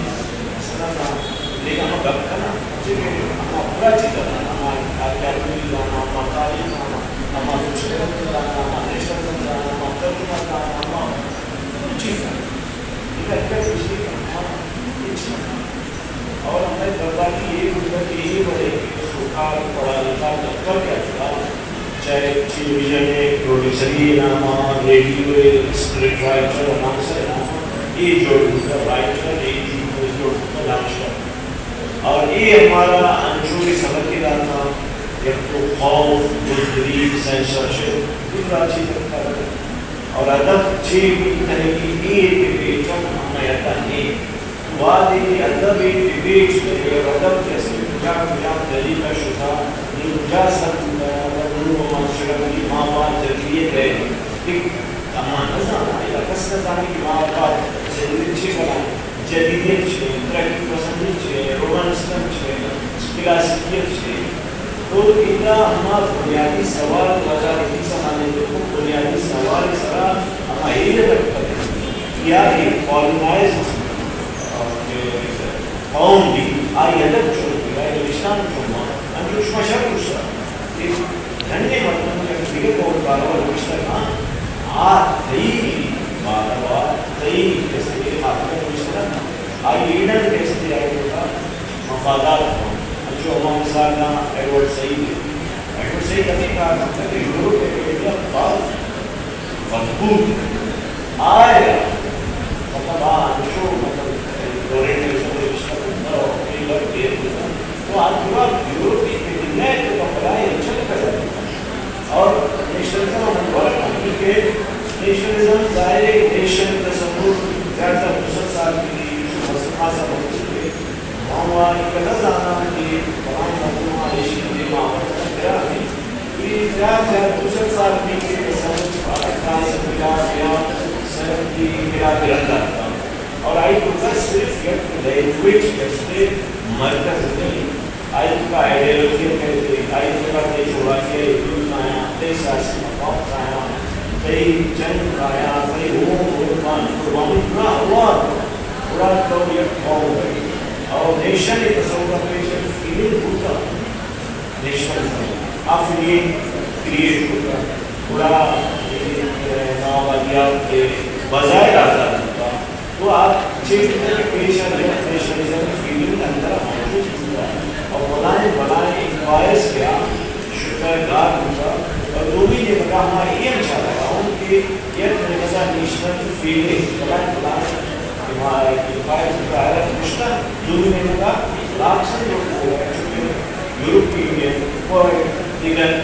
مثلاً، لیکن ہم گپ کنا، چی کہ ہم پورا چیز زانا، ہم آرکیالوجی زانا، ہم تاریخ زانا، ہم سوشل زانا، ہم نیشنل زانا، ہم ترجمہ زانا، ہم ہر چیز زانا۔ یہ اگر کسی کا ہم ہچ نہ زانا۔ اور ہمیں بربادی یہ ہوتا کہ یہ بڑے سوکار پڑھا لکھا دفتر کیا تھا، چاہے ٹیلی ویژن ہے، پروڈیوسر یہ نام آ، ریڈیو ہے، اسکرپٹ رائٹر، اناؤنسر نام آ، یہ جوڑ ہوتا، رائٹر، ریڈیو، جوڑ ہوتا، ڈانسر۔ اور یہ ہمارا انچوری سبق کے داتا، یک تو خوف، بزدلی، سینسرشپ، یہ بڑا چیز رکھتا ہے۔ اور ادب چی بھی کہیں گی، یہ ڈبیٹ ہم ہمیں یاد نہیں۔ وہدے کہ ادب ءِ ڈبیٹ کنئے، ادب کہ اصل کجا کجا طریقہ شتا، نی کجا سر بوتا، اگر نوں ہما شرم نی ما باز جدیدیت ءَ، کہ اما نہ زانا، ادا کس نہ زانی کہ ما باز جدیدیت چی بنا، جدیدیت چی، ترقی پسندی چی، رومانسزم چی، کلاسیکیت چی۔ تو ادا ہما بنیادی سوال، وزارتی سوال ہے، تو بنیادی سوال سرا ہما یہ لگتا ہے، یا یہ کالونائزڈ قوم بی، آئی ادب چون بی، آئی نوشتان چون بی، انچو شما شر گوشتا کہ ڈنّیں مردم یک دگہ قوم باروا نوشتہ کاں، آ تئی باروا، تئی کسے خاطرا نوشتہ نہ کاں۔ آئی ایڈن کسے آئی ہوتا مفادات ہوں۔ انچو ہما مثال نا ایڈورڈ سعید ہے۔ ایڈورڈ سعید ہمیں کار کرتا کہ یورپ ءِ کہ باز مضبوط آیا، مطلب، آ انچو، مطلب، اورینٹلزم ءِ رشتہ بندہ اور کئی بار دیر بندہ۔ تو آ پورا یورپی کہ دنیا ءِ تو پدا انچو کرے۔ اور نیشنلزم ہم ورک ہم کہ نیشنلزم ظاہر ہے، نیشن تصور زیادہ تر دو سد سال کی، دو سد سال سے ہم وہاں یہ نہ زانا کہ فلاں مردم ایشی کے دیما آورت کرا ہے۔ یہ زیادہ زیادہ دو سد سال کی کہ تصور پاکستان سے پنجاب یا سرحد کی علاقے رکھتا تھا۔ اور آئی تو بس صرف یک لینگویج جیسے مرکز نہیں، آئی کا آئیڈیالوجی کہتے، آئی کا جغرافیہ ایتھوس آیا، کئی سیاسی مفاد آیا، کئی جنگ آیا، کئی وہ قربان، قربانی پورا ہوا، پورا تو یک قوم ہے۔ اور نیشن تصور کا پیش فیلنگ ہوتا، نیشنلزم آ فیلنگ کریئیٹ ہوتا، پورا نوآبادیات کے بظاہر آزاد ہوتا۔ تو آ چیز کہ پیش آ یک نیشنلزم فیلنگ اندر موجود بوتا اور بلائیں بلائیں امپائرز کیا شتہ گار بوتا۔ اور دومی نیمگا ہما اے ہم چارگا ہوں کہ یک نیمگا نیشنل فیلنگ بلائیں بلائیں امپائرز بوتا، آئرا کشتا، دومی نیمگا لاکھ سے لوگ ہو گئے، چونکہ یورپی یونین اور دیگر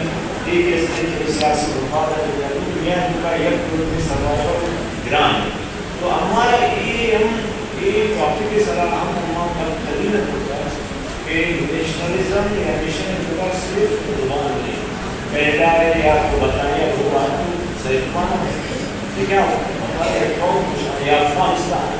ایک ایسے سیاسی مفاد ہے، دنیا کا یک گروپ میں سروائیول گران ہے۔ تو ہمارا یہ ہم، یہ ٹاپک کے سرا ہم، ہم، ہم دلیل ہوتا ہے کہ نیشنلزم یا نیشن انتقال صرف زبان نہیں، کینیڈا ہے یا آپ کو بتائیں، یا وہ آپ کو صحیح مان ہے۔ ٹھیک ہے، ہمارے قوم یا افغانستان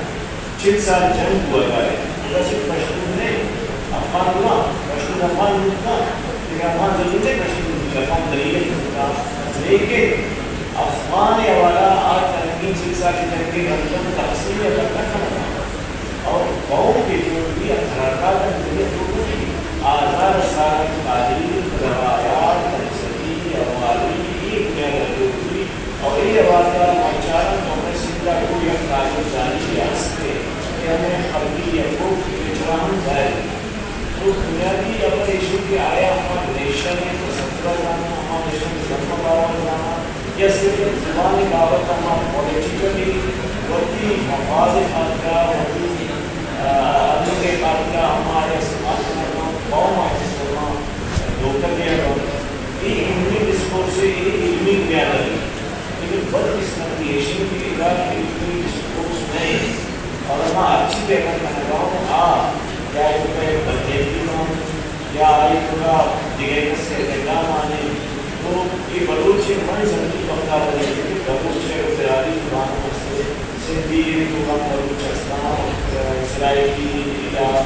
چل سال جنگ ہوا ہے، بس ایک پشتون نہیں، افغان ہوا، پشتون افغان ہوا، لیکن افغان ضرور نہیں، پشتون افغان دلیل نہیں ہوتا، لیکن افغان حوالہ آج تنگی چل سال جنگ کے مردم تقسیم یا بدلا کرنا اور قوم کے جو بھی اثرات ہیں، مجھے تو بھی آزار سال تاریخ، روایات، تنسلی، حوالی، یہ دنیا کا جو بھی اور یہ واقعہ مچارن تو ہمیں سندھ کو یک تعلق داری کے ہستے کہ ہمیں خبری یا کو پچھڑا ہم ظاہر ہے۔ تو بنیادی اگر ایشو کہ آیا ہمارا نیشن ہے تو سترہ جانا، ہمارا نیشن کے لمبا بارہ جانا، یا صرف زبان بابت ہمارا پولیٹیکلی وتی مفاد خاطرہ، وتی، آ، عدم کے خاطرہ ہمارے استعمال کرنا، قوم آ استعمال دھوکہ دیا۔ یہ علمی ڈسکورس ہے، یہ علمی بنیاد ہے۔ لیکن بدقسمتی ایشی کہ ادا علمی ڈسکورس نہیں۔ اور ہما ہرچی کہ اگر کنگا ہوں، آ یا ایک پہ بدنیتی ہوں، یا ایک کا دگہ کس کے اعتقاد آنے، تو یہ بلوچ من زمین بختہ بنے، بلوچ ہے، برادری زبان ہستے، سندھی، تو ہم بلوچستان، سرائیکی یا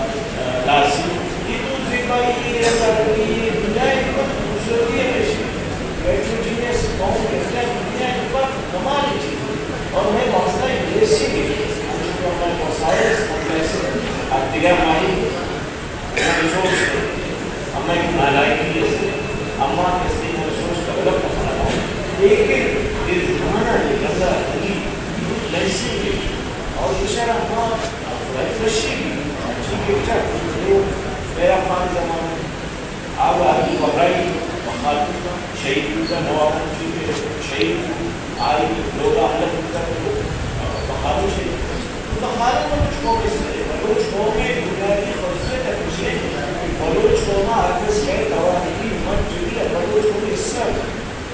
لاسی، یہ تو زیبائی ہے، یہ دنیا کی خوبصورتی ہے۔ کسی بھی، ہمیں وسائل اس میں سے، اور دیگر ہماری ہمیں ریسورس ہے، ہمیں نالائکی ہے، ہمارا کسی میں ریسورس ڈیولپ کرنا ہے۔ لیکن یہ زمانہ یہ گندا نہیں، یہ لیسی ہے۔ اور اس طرح ہمارا بڑی خوشی بھی، چونکہ کیا جو میرا خان زمانہ آ وہدی وبرائی مخالف شہید بوتا، نواب چونکہ شہید بو، آئی لوگ حملہ بوتا تو مخالف شہید بوتا۔ مخالف بلوچ قوم اس سے، بلوچ قوم میں بنیادی خصوصیت ہے، بلوچ قوم ہر کس کے توانائی من جدی ہے، بلوچ قوم اس سے۔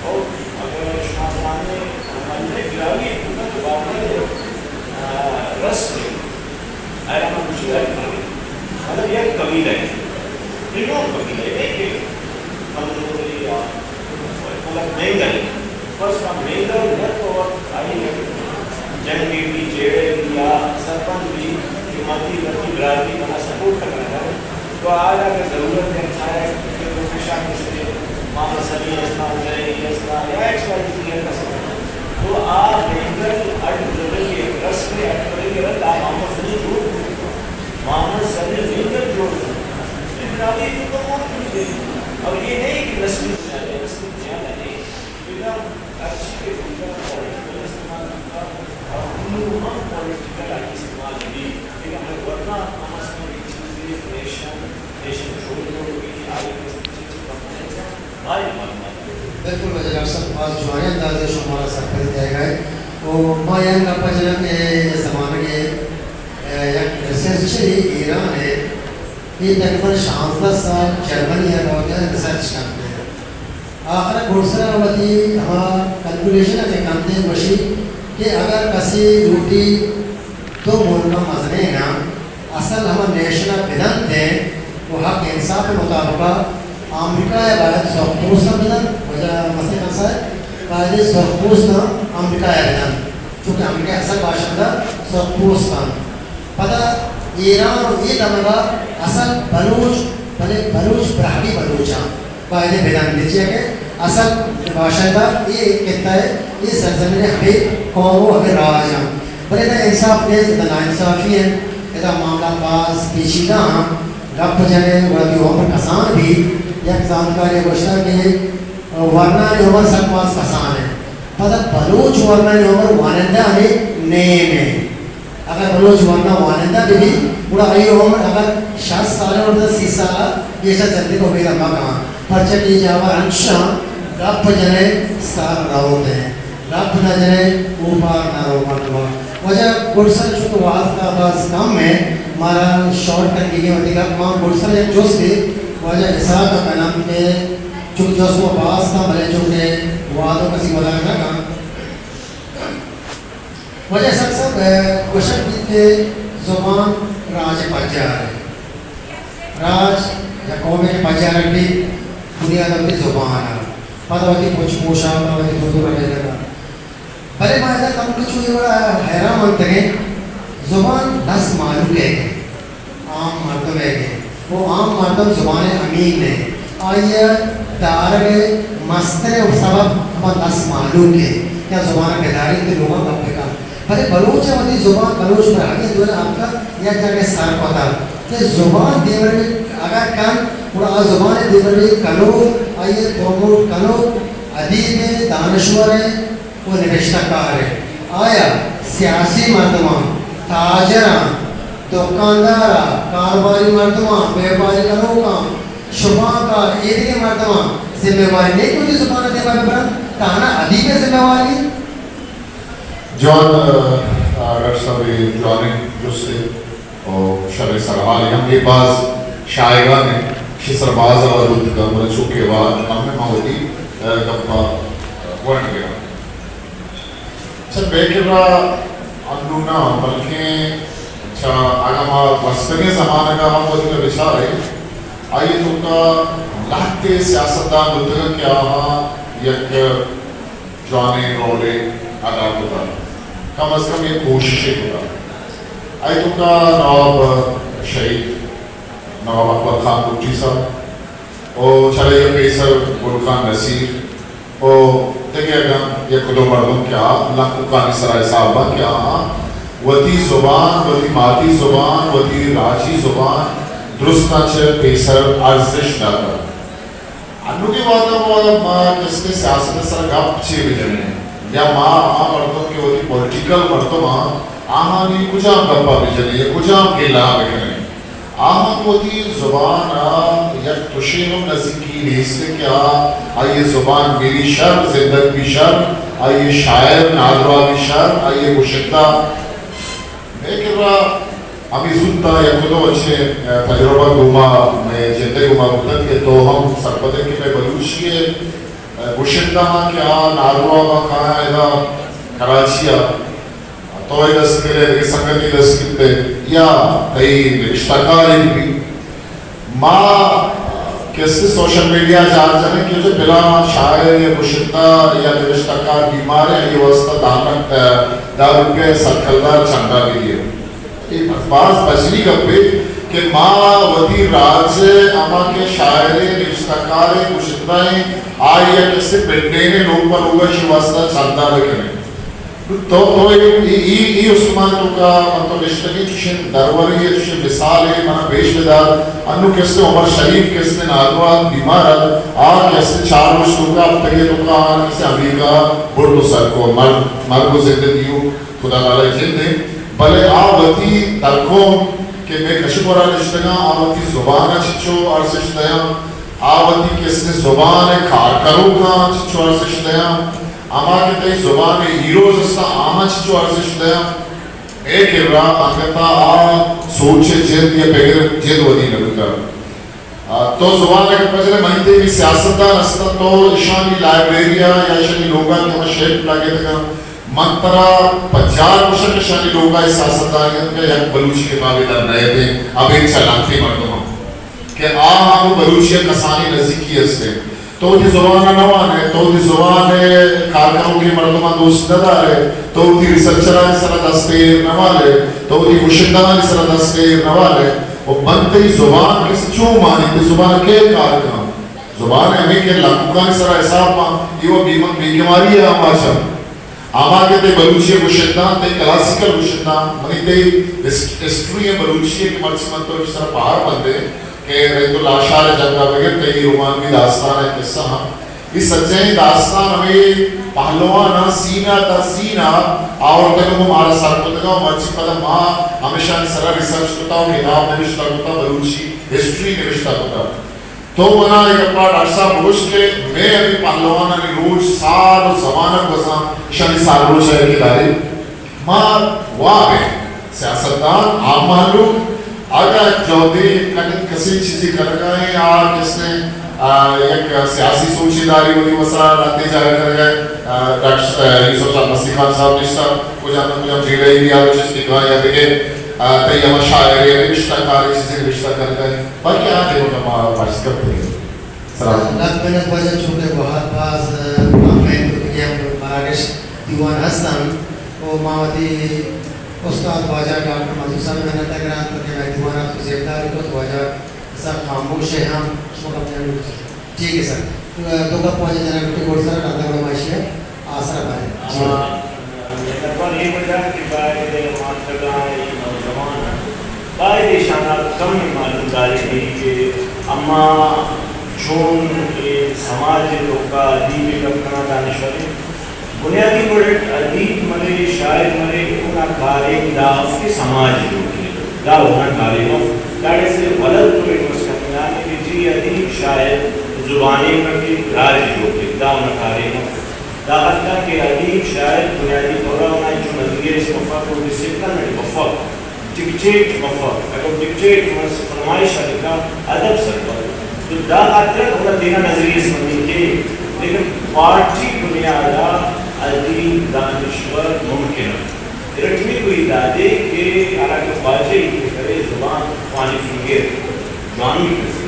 اور اگر شما زانے، من نے گرامی بوتا تو بابا، آ، رسم ہے۔ ایران ہم شکایت کریں۔ مطلب، یک قبیلہ ہے۔ یہ نو قبیلہ ہے، ایک ہے۔ کمزوری یا، مطلب، مینگل۔ فرض کا مینگل یک وقت آئی ہے۔ جنگ بھی، جیڑے بھی یا سرپنچ بھی، کہ مدی، مدی برادری بنا سپورٹ کرنا ہے۔ تو آج اگر ضرورت ہے، چاہے کہ کوئی پیشہ کسی ماما سلیم اسلام جائے، اسلام یا ایکس وائی زیڈ کا سفر۔ تو آ مینگل اڈ جوڑے کے رسم اڈ کریں گے، رد آ ماما سلیم جوڑ۔ محمد سلیم زندہ جوڑ۔ ابراہیم تو کمال کی ہے۔ اور یہ نہیں کہ نسلی زیادہ، نسلی زیادہ نہیں۔ بنا ہر چیز کے بنا پولیٹیکل استعمال ہوتا، اور ہم لوگ ہم پولیٹیکل آئی استعمال بھی۔ لیکن ہمیں ورنہ ہم اس میں ایک چیز بھی نیشن، نیشن چھوڑ دو، کہ آئی کس چیز کی کمپلینٹ ہے، ہماری معلومات۔ بالکل واجہ ڈاکٹر صاحب، باز جوانیں انداز ء شما مارا سرپدی دئیگ ء۔ و ما یک گپ ء جناں کہ اے زمانگ ء، اے، یک ریسرچرے ایران ء، اے تقریباً شانزدہ سال جرمنی ء روگ ء ریسرچ کنت ء۔ آخر ء گڈسر ء وتی ہما کیلکولیشن ء کہ کنت ء گوشی کہ اگر کسے لوٹی دو ملک ء مزنیں ء اصل ہما نیشن ء بدنت ء و حق انصاف ء مطابق ء آمریکا ء باید سرخ پوست ء بدنت، واجہ مستر خان صاحب، باید سرخ پوست ء آمریکا ء بدنت، چونکہ آمریکا ء اصل باشندہ سرخ پوست انت۔ پدا ایران و اے دمگ ء اصل بلوچ، بلے بلوچ براہوئی بلوچ انت۔ باید بدنت، چیا کہ اصل باشندہ اے خطہ ء، اے سرزمین ء ہمے قوم و ہمے راج انت۔ بلے ادا انصاف نیست، ادا ناانصافی انت، ادا معاملہ باز پیچیدہ انت۔ گپ جنئے، گڑا وتی عمر کسان بیت۔ یک زانتکارے گوشتگ کہ ورنانی عمر سک باز کسان انت۔ پدا بلوچ ورنانی عمر وانندہانی نیم انت۔ اگر بلوچ ورنا وانندہ بہ بیت، گڑا آئی عمر اگر شست سال انت، گڑا سی سال ء گیشتر زندگ امید ء مہ کن انت۔ پرچا کہ اے جاور انچشاں گپ جنئے سر روت انت، گپ نہ جنئے اوپار نہ رو مردم ء۔ واجہ گڈسر چونکہ وہد ء باز کم انت، مارا شارٹ کنگی انت وتی گپ۔ ما گڈسر یک جستے واجہ اسحاق ء کناں کہ چونکہ جست ما باز کن، بلے چونکہ وہد ء کسی ودا نہ کن۔ واجہ اسحاق صاحب، ء، گوشگ بیت کہ زبان راج ء پجار انت۔ راج یا قوم ء کہ پجارگ بیت، بنیاد وتی زبان ء، پدا وتی پچ پوشاک ء، وتی دود ء ربیدگ ء۔ بلے ما ادا کمکے چو اے وڑا حیران منتگیں، زبان لس مہلوک ء عام مردم ء گے، و عام مردم زبان ء امین ء، آئی ء دارگ ء مستریں سبب ہما لس مہلوک ء کہ آ زبان ء بداریت ء لوگاں گپ بہ کنت۔ بلے بلوچ ء وتی زبان، بلوچ براہوئی ء دوئیں حق ء یک جاگہ سر کتگ کہ زبان دیمروی اگر کنت، گڑا آ زبان ء دیمروی کنوک، آئی ء پروموٹ کنوک، ادیب ء، دانشور ء، و نبشتہ کار ء۔ آیا سیاسی مردماں، تاجراں، دکانداراں، کاروباری مردماں، بیپاری کنوکاں، شپانکاں، ایدگہ مردماں ذمہ واری نیست کہ وتی زبان ء دیما بہ برنت؟ تہنا ادیب ء ذمہ واری؟ جوان، آ، آ، ڈاکٹر صاحب، اے جوانیں جستے۔ و شریں سرحالے ہم اے، باز شایگان انت، اشی سر باز ہبر بوتگ انت، بلے چونکہ وہد کم انت، من وتی، ء، گپ ء، ء، گونڈ گراں۔ چہ مئے کرا انو نہ، بلکیں چہ اگاں ما گوستگیں زمانگ ء ہم وتی ء بچاریں، آئی ء توکا لہتے سیاستدان بوتگ انت کہ آہاں یک جوانیں رولے ادا کتگ، کم از کم یک کوششے کتگ۔ آئی توکا نواب شہید نواب اکبر خان بگٹی صاحب و چرے پیسر گل خان نصیر و دگہ اگاں یک دو مردم کہ آ لنککانی سرا حساب بنت کہ آہاں وتی زبان، وتی ماتی زبان، وتی راجی زبان درستاں چہ پیسر ارزشت داتگ۔ انوگیں وھد ءَ ما کسے سیاست ءِ سرا گپ چے بجنیں، یا ما ہما مردم کہ وتی پولیٹیکل مردم آں، آہانی کجام گپ ءَ بجنیں یا کجام گلہ ءَ بکنیں؟ آہاں وتی زبان ءَ یک تشے ہم نزیکی نیست کہ آ، آئی ءِ زبان مری شر، زندگ بی شر، آئی ءِ شاعر نادراہ بی شر، آئی ءِ گشندہ۔ مئے کرا ہمے زوت ءَ یک دو انچیں تجربہ گوما مئے جند ءَ گوما بوتگ کہ تو ہم سرپد ئے کہ مئے بلوچی ءِ گشندہ آں کہ آ نادراہ باں کایاں ادا کراچی ءَ، تو اے دست گرے، دگہ سنگتے دست گرتے یا تئی نبشتہ کارے بہ بیت۔ ما کسے سوشل میڈیا ءَ جار جنیں کہ جو پلاں شاعر یا گشندہ یا نبشتہ کار بیمار ایں، آئی ءِ واستہ دہ، دہ روپے سرکلدار چندہ بہ گیت۔ اے باز مزنیں گپے کہ ما وتی راج ءِ ہما کہ شاعرے، نبشتہ کارے، گشندہ ایں، آئی ءَ کسے پنڈینے لوگ پہ لوگ ءَ ایشی واستہ چندہ بہ کنیں۔ تو، تو اے، اے، اے، اے استمان ءِ توکا من تو نشتگیں چوشیں درورے یا چوشیں مثالے منا پیش بدار۔ انو کسے عمر شریف کسے نادراہ بیمار ات، آ کسے چار روچ توکا، ہفتگے توکا آ کسے امریکہ برت و سر کو، مر، مرگ و زندگی و خدا تعالی جند ایں۔ بلے آ وتی در قوم کہ مئے کش ءُ گورا نشتگاں، آ وتی زبان ءَ چچو ارزشت دیاں، آ وتی کسے زبان ءِ کار کروکاں چچو ارزشت دیاں، ہما کہ تئی زبان ءِ ہیروز استاں، آہاں چچو ارزشت دیاں۔ اے کرا انگتا آ سوچ ءِ جند یا پگر ءِ جند ودی نہ بوتگ۔ آ، تو زبان ءِ گپ ءَ جنئے، منی تئی سیاستدان استاں، تو اشانی لائبریری ءَ یا اشانی لوگ ءَ کہ ہما شیلف لگتگاں، من ترا پجار گوشاں کہ اشانی لوگ ءَ سیاستدان کہ یک بلوچی کتابے در نئیت، ابید چہ لہتے مردماں کہ آ ہم بلوچی ءَ کسانیں نزیکی است۔ تو وتی زبان ءَ نہ وان ئے، تو وتی زبان ءِ کار کنوکیں مردماں دوست نہ دار ئے، تو وتی ریسرچرانی سرا دست ءَ ایر نہ وال ئے، تو وتی گشندہانی سرا دست ءَ ایر نہ وال ئے۔ و من تئی زبان کس چون مانی، تئی زبان ءَ کئے کار کن؟ زبان ءِ ہمے کہ لنککانی سرا حساب باں، اے و بے، من بے کماری ءَ آماچ آں۔ آماچ کہ تئی بلوچی ءِ گشندہ، تئی کلاسیکل گشندہ، منی تئی ہس، ہسٹری ءِ بلوچی ءِ کہ مرچی من تو سرا پہار بندیں کہ رحمت اللہ شاہ ءِ جنگ ءَ بگر تئی رومانوی داستان ءِ قصہ ہم اے سجہیں داستان ہمے پہلواناں سینہ تا سینہ آورتگ و مارا سر کتگ و مرچی پدا ما ہمیشانی سرا ریسرچ کتا و کتاب نبشتہ کتا، بلوچی ہسٹری نبشتہ کتا۔ تو منا اے گپا ڈاکٹر صاحب بگوش کہ مئے ہمے پہلوانانی روچ سال و زمانگ گوزاں، اشانی سال روچ ءَ کہ دارے۔ ما واب ایں، سیاستدان، عام مہلوک، اگاں جہدے کنت، کسے چیزے کنگا ایں، آ کسے، آ، یک سیاسی سوچے داری، وتی وسا رندے جاگہ کنگا ایں، آ، ڈاکٹر، آ، یوسف صاحب، مستی خان صاحب نشتہ، کجام نہ کجام جیڑہ ای یا چیز لکھا یا دگہ، آ، تئی ہما شاعرے نبشتہ کارے چیزے نبشتہ کنگا ایں، بلکہ آ دے ما پشت کپتگیں۔ سلام۔ لک منت واجہ، چونکہ گوہار باز، آ، مہم ایں، تو دگہ ہم مراگش دیوان ہستن و ما وتی استاد واجہ ڈاکٹر منظور صاحب ءِ منت ءَ گراں کہ مئے دیوان ءَ تو زیبداری کت، واجہ سر خاموش ءِ ہم شما گپ جنگ لوٹیت۔ ٹھیک ہے سر۔ تو، آ، دو گپ واجہ جنگ لوٹیت، گڈ سر رندا گڑا ما ایشی ءَ آسرا باریں۔ جی۔ ہاں، منتوار اے وجہ کہ باید ماتگاں اے نوجوان باید ایشانا کم معلومداری دی کہ اما چون اے سماج ءِ توکا ادیب ءِ گپ کناں، دانشور ءِ۔ بنیادی وڑ اٹ ادیب مرے، شاعر مرے، اونا کاریم دا اف کہ سماج جوڑ کے، دا اونا کاریم اف۔ داڑے سے غلط تو اے مسکتیانے کہ جی ادیب شاعر زبانے کر کے راج جوڑ کے، دا اونا کاریم اف۔ دا حد تک کہ ادیب شاعر بنیادی طور آ اونا ہچو نظریہ اس مفک و ڈسپلن اٹ مفک، ڈکٹیٹ مفک۔ اگہ ڈکٹیٹ مس، فرمائش آ لکھا، ادب سرپد۔ تو دا خاطر اونا تینا نظریہ اس مننگ کے، لیکن پارٹی بنیاد آ ادیب دانشور ممکن اف۔ ارٹمی کوئی دادے کہ ہراکہ خواجہ ای کہ کرے زبان خوانفنگے، جوانی کسے۔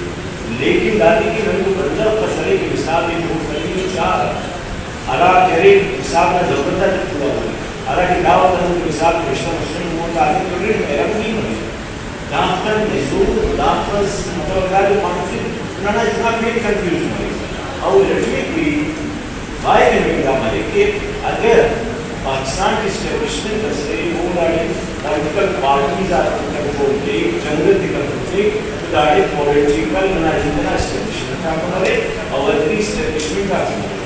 لیکن دادے کہ نن تو بندغ کسرے کہ نصاب ء جوڑ کننگ ء چار ء، ہرا کہ ارے نصاب نا ضرورت آتے پورا بوگ، ہرا کہ دا وخت ہندن نصاب نوشتہ مسنے، نمو تعلیم تو ریڑ مہربانی بنے۔ داخہ نزور، داخہ مطلب دا کہ پانفل ننا جنا پین کنفیوز مریک۔ او ارٹمی کوئی باید ہمیں دا مریک کہ اگر پاکستان ءِ اسٹیبلشمنٹ است، او داڑے پولیٹیکل پارٹیز ءَ کنٹرول کیت، جنگل ءَ کنٹرول کیت، تو داڑے پولیٹیکل منا جتنا اسٹیبلشمنٹ ءَ کنرے، او ادری اسٹیبلشمنٹ ءَ کنرے۔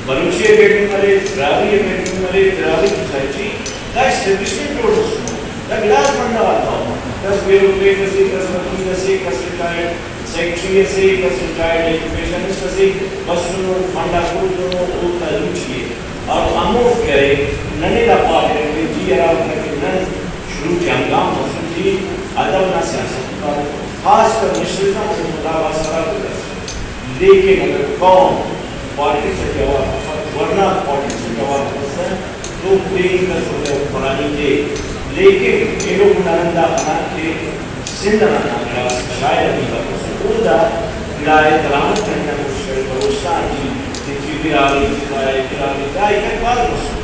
بلوچی اکیڈمی مرے، دراوی اکیڈمی مرے، دراوی سوسائٹی، دا اسٹیبلشمنٹ روڈ است۔ دا گلاس بندہ والا ہو۔ کس بیوروکریٹ اسے، کس وکیل اسے، کس ریٹائرڈ سیکرٹری اسے، کس ریٹائرڈ ایجوکیشنسٹ اسے، بس انوں فنڈا کو دونوں او تلوچی ہے۔ اور امو کرے، ننے دا پاٹ ہے کہ جی ارا کہ نن شروع کے ہنگام مسعود جی ادب نہ سیاست پر خاص کر نشریزم اور مطالعہ سرا گزشت۔ لیکن اگر قوم پالیٹکس ءَ جواب ورنہ پالیٹکس ءَ جواب بس تو پین کا سوچا پرانی کے، لیکن ایلو نرندا بنا کے سندھ نا نام راس شاعر ادیب ءَ اودا گڑا ءِ درآمد کنگ ءِ کوشش کرے۔ بلوچستان ٹی تیتری براہوئی، ترائے براہوئی، دا ایک بار بس۔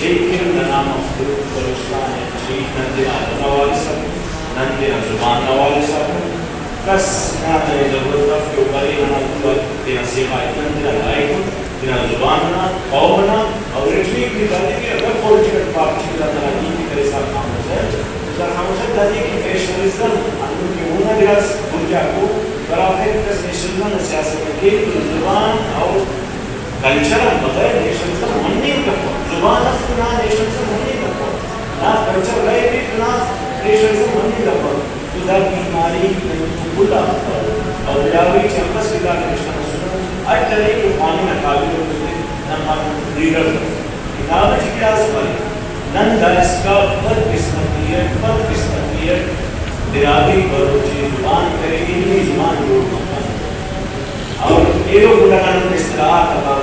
لیکن ننا مخلوق بلوچستان ءِ شہید نن تینا ادب نا وارث ءَ، نن تینا زبان نا وارث ءَ۔ کس نا تینا ضرورت اف کہ او برے ننا تو تینا سیوا ءَ نن تینا لائق تینا زبان نا، قوم نا، اور اٹلی کی دادے کہ اگر پولیٹیکل پارٹی کا تینا ہیت کرے سر خاموش ہے، تو سر خاموش ہے دادے کہ نیشنلزم، انو کہ ہونا گراس گرجا کو، برابر کس نیشنلزم سیاست کے تو زبان اور کلچر ہم بغیر نیشنلزم مننگ کپا۔ زبان اف نا نیشنلزم مننگ کپا۔ نا کلچر رہے بھی نا نیشنلزم مننگ کپا۔ تو دا بیماری کل آتا۔ اور براہوئی چہ ہمس کتاب نوشتہ مسنو، ہر ڈرے کہ خواننگ نا قابل ہو بیتے، نما ریڈرز است۔ کتاب اچ کلاس بارے، نن دائسکا بدقسمتی اٹ، بدقسمتی اٹ براہوئی بلوچی زبان کرے علمی زبان جوڑ مفن۔ اور ایلو گڈا نن اصطلاحات آتا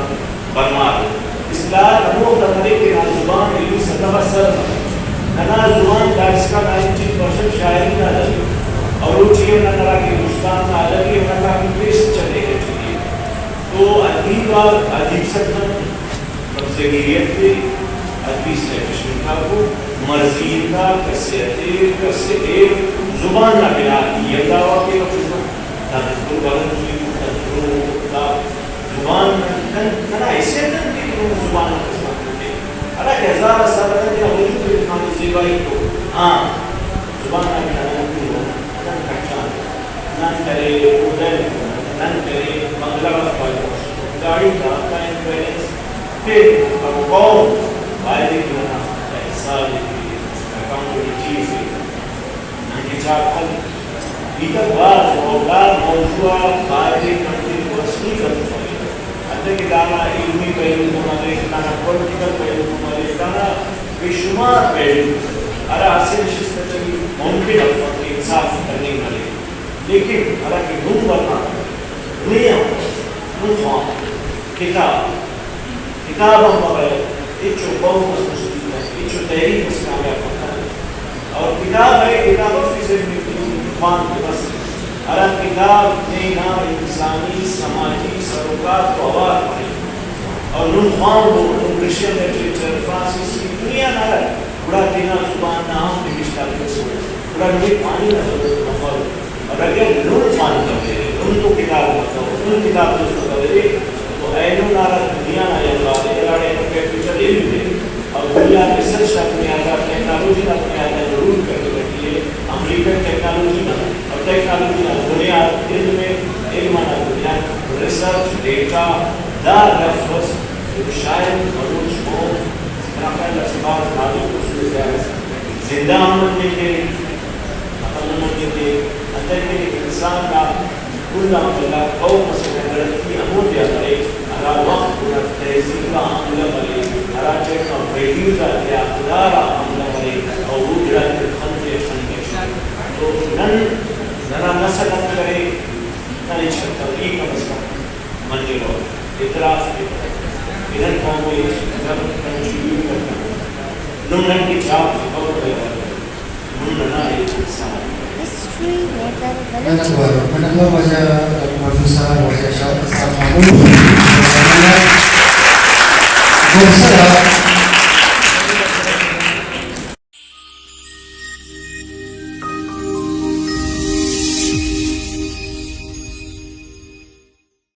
برمار۔ اصطلاحات ہموخت ء مریک کہ نا زبان علمی سطح ء سر مریک۔ ننا زبان دائسکا نائنٹی پرسنٹ شاعری نا ادبی، اور او چیئر نا ننا کہ ہندوستان نا ادبی اور ننا کہ پیش چلے گئے چیئے۔ تو ادیب آ ادیب سکن، قبضہ گیریت کے ادبی اسٹیبلشمنٹ آ کو مرضی تا کسے اتیر، کسے ایر، زبان نا بنا ای ہم دعویٰ کے وقت تدبر بلد ہوئی، تدبر ہوتا۔ زبان کن، کنا حیثیت انت کہ نوں زبان ء خذمت کنیں۔ حالانکہ ہزار سال ء کہ وجود انسانی زیبائی کو، ہاں، زبان ء کہ نن کو، نن کچان، نن کرے اردن، نن کرے بنگلہ بس پائی، گاڑی کا، بینک بیلنس، پھر قوم باید کہ ننا احساس کی اکاؤنٹبلٹی سے نن کہ چار کن۔ ای تک باز اور دا موضوع ء باید کنٹینیوسلی گپ کنیں۔ حتی کہ دانا علمی پہلو تو مریک، دانا پولیٹیکل پہلو تو مریک، دانا بے شمار پہلو ہرا اسہ نشست ء ٹی ممکن افک کہ انصاف کننگ مریک۔ لیکن ہرا کہ نم ورنا دنیا نم خوان کتاب کتاب ہم بغیر ہچو قوم اس مستی مس، ہچو تحریک اس کامیاب مہ کن۔ اور کتاب ہے، کتاب اس کی صرف خوان کے بس۔ ہرا کتاب نے نا انسانی سماجی سروکار تو اوار پڑے۔ اور نم خوان ہو، نم رشین لٹریچر، فرانسیسی، دنیا نا ہر گڑا تینا زبان نا ہم نوشتہ لکھو۔ گڑا نمے پانی نا ضرورت مفر۔ اور اگر نم خوان کرے، نم تو کتاب متو، نم کتاب دوست کرے، تو اینو نارا دنیا نا یلہ دے، ہراڑے اینو کمپیوٹر علم دے، اور دنیا ریسرچ نا بنیاد آ، ٹیکنالوجی نا بنیاد آ ضرور کرتے بیٹھی ہے، امریکن ٹیکنالوجی نا، اور ٹیکنالوجی نا بنیاد علم ہے، علم نا بنیاد ریسرچ، ڈیٹا، دا لفظ، جو شاید بلوچ قوم، نا پہلا سوال نازک اصول زیادہ زندہ ہم مننگ کیک، ختم ہم مننگ کیک، انتئے کہ انسان نا کل آن بھلا قوم اسے نا گڑتی ہمو دے آ مریک، ہرا وخت گڑا تہذیب آ حملہ مریک، ہرا ٹائم آ ویلیوز آتیا اقدار آ حملہ مریک، او او گڑاتے خن تے خن کیک۔ تو نن ننا نسل انت کرے، نن ہچ کتو، ای کم از کم مننگ ء اعتراف کیک کہ نن قوم ء ہچ کنٹریبیوٹ کرتا۔ نم نن کہ چاپ قوم ء نم ننا ایک انسان۔ ہسٹری میکر بلوچ۔ منت وار، منت وار واجہ عبدالمجید صاحب، واجہ شاہ صاحب محمود۔ گڈسرا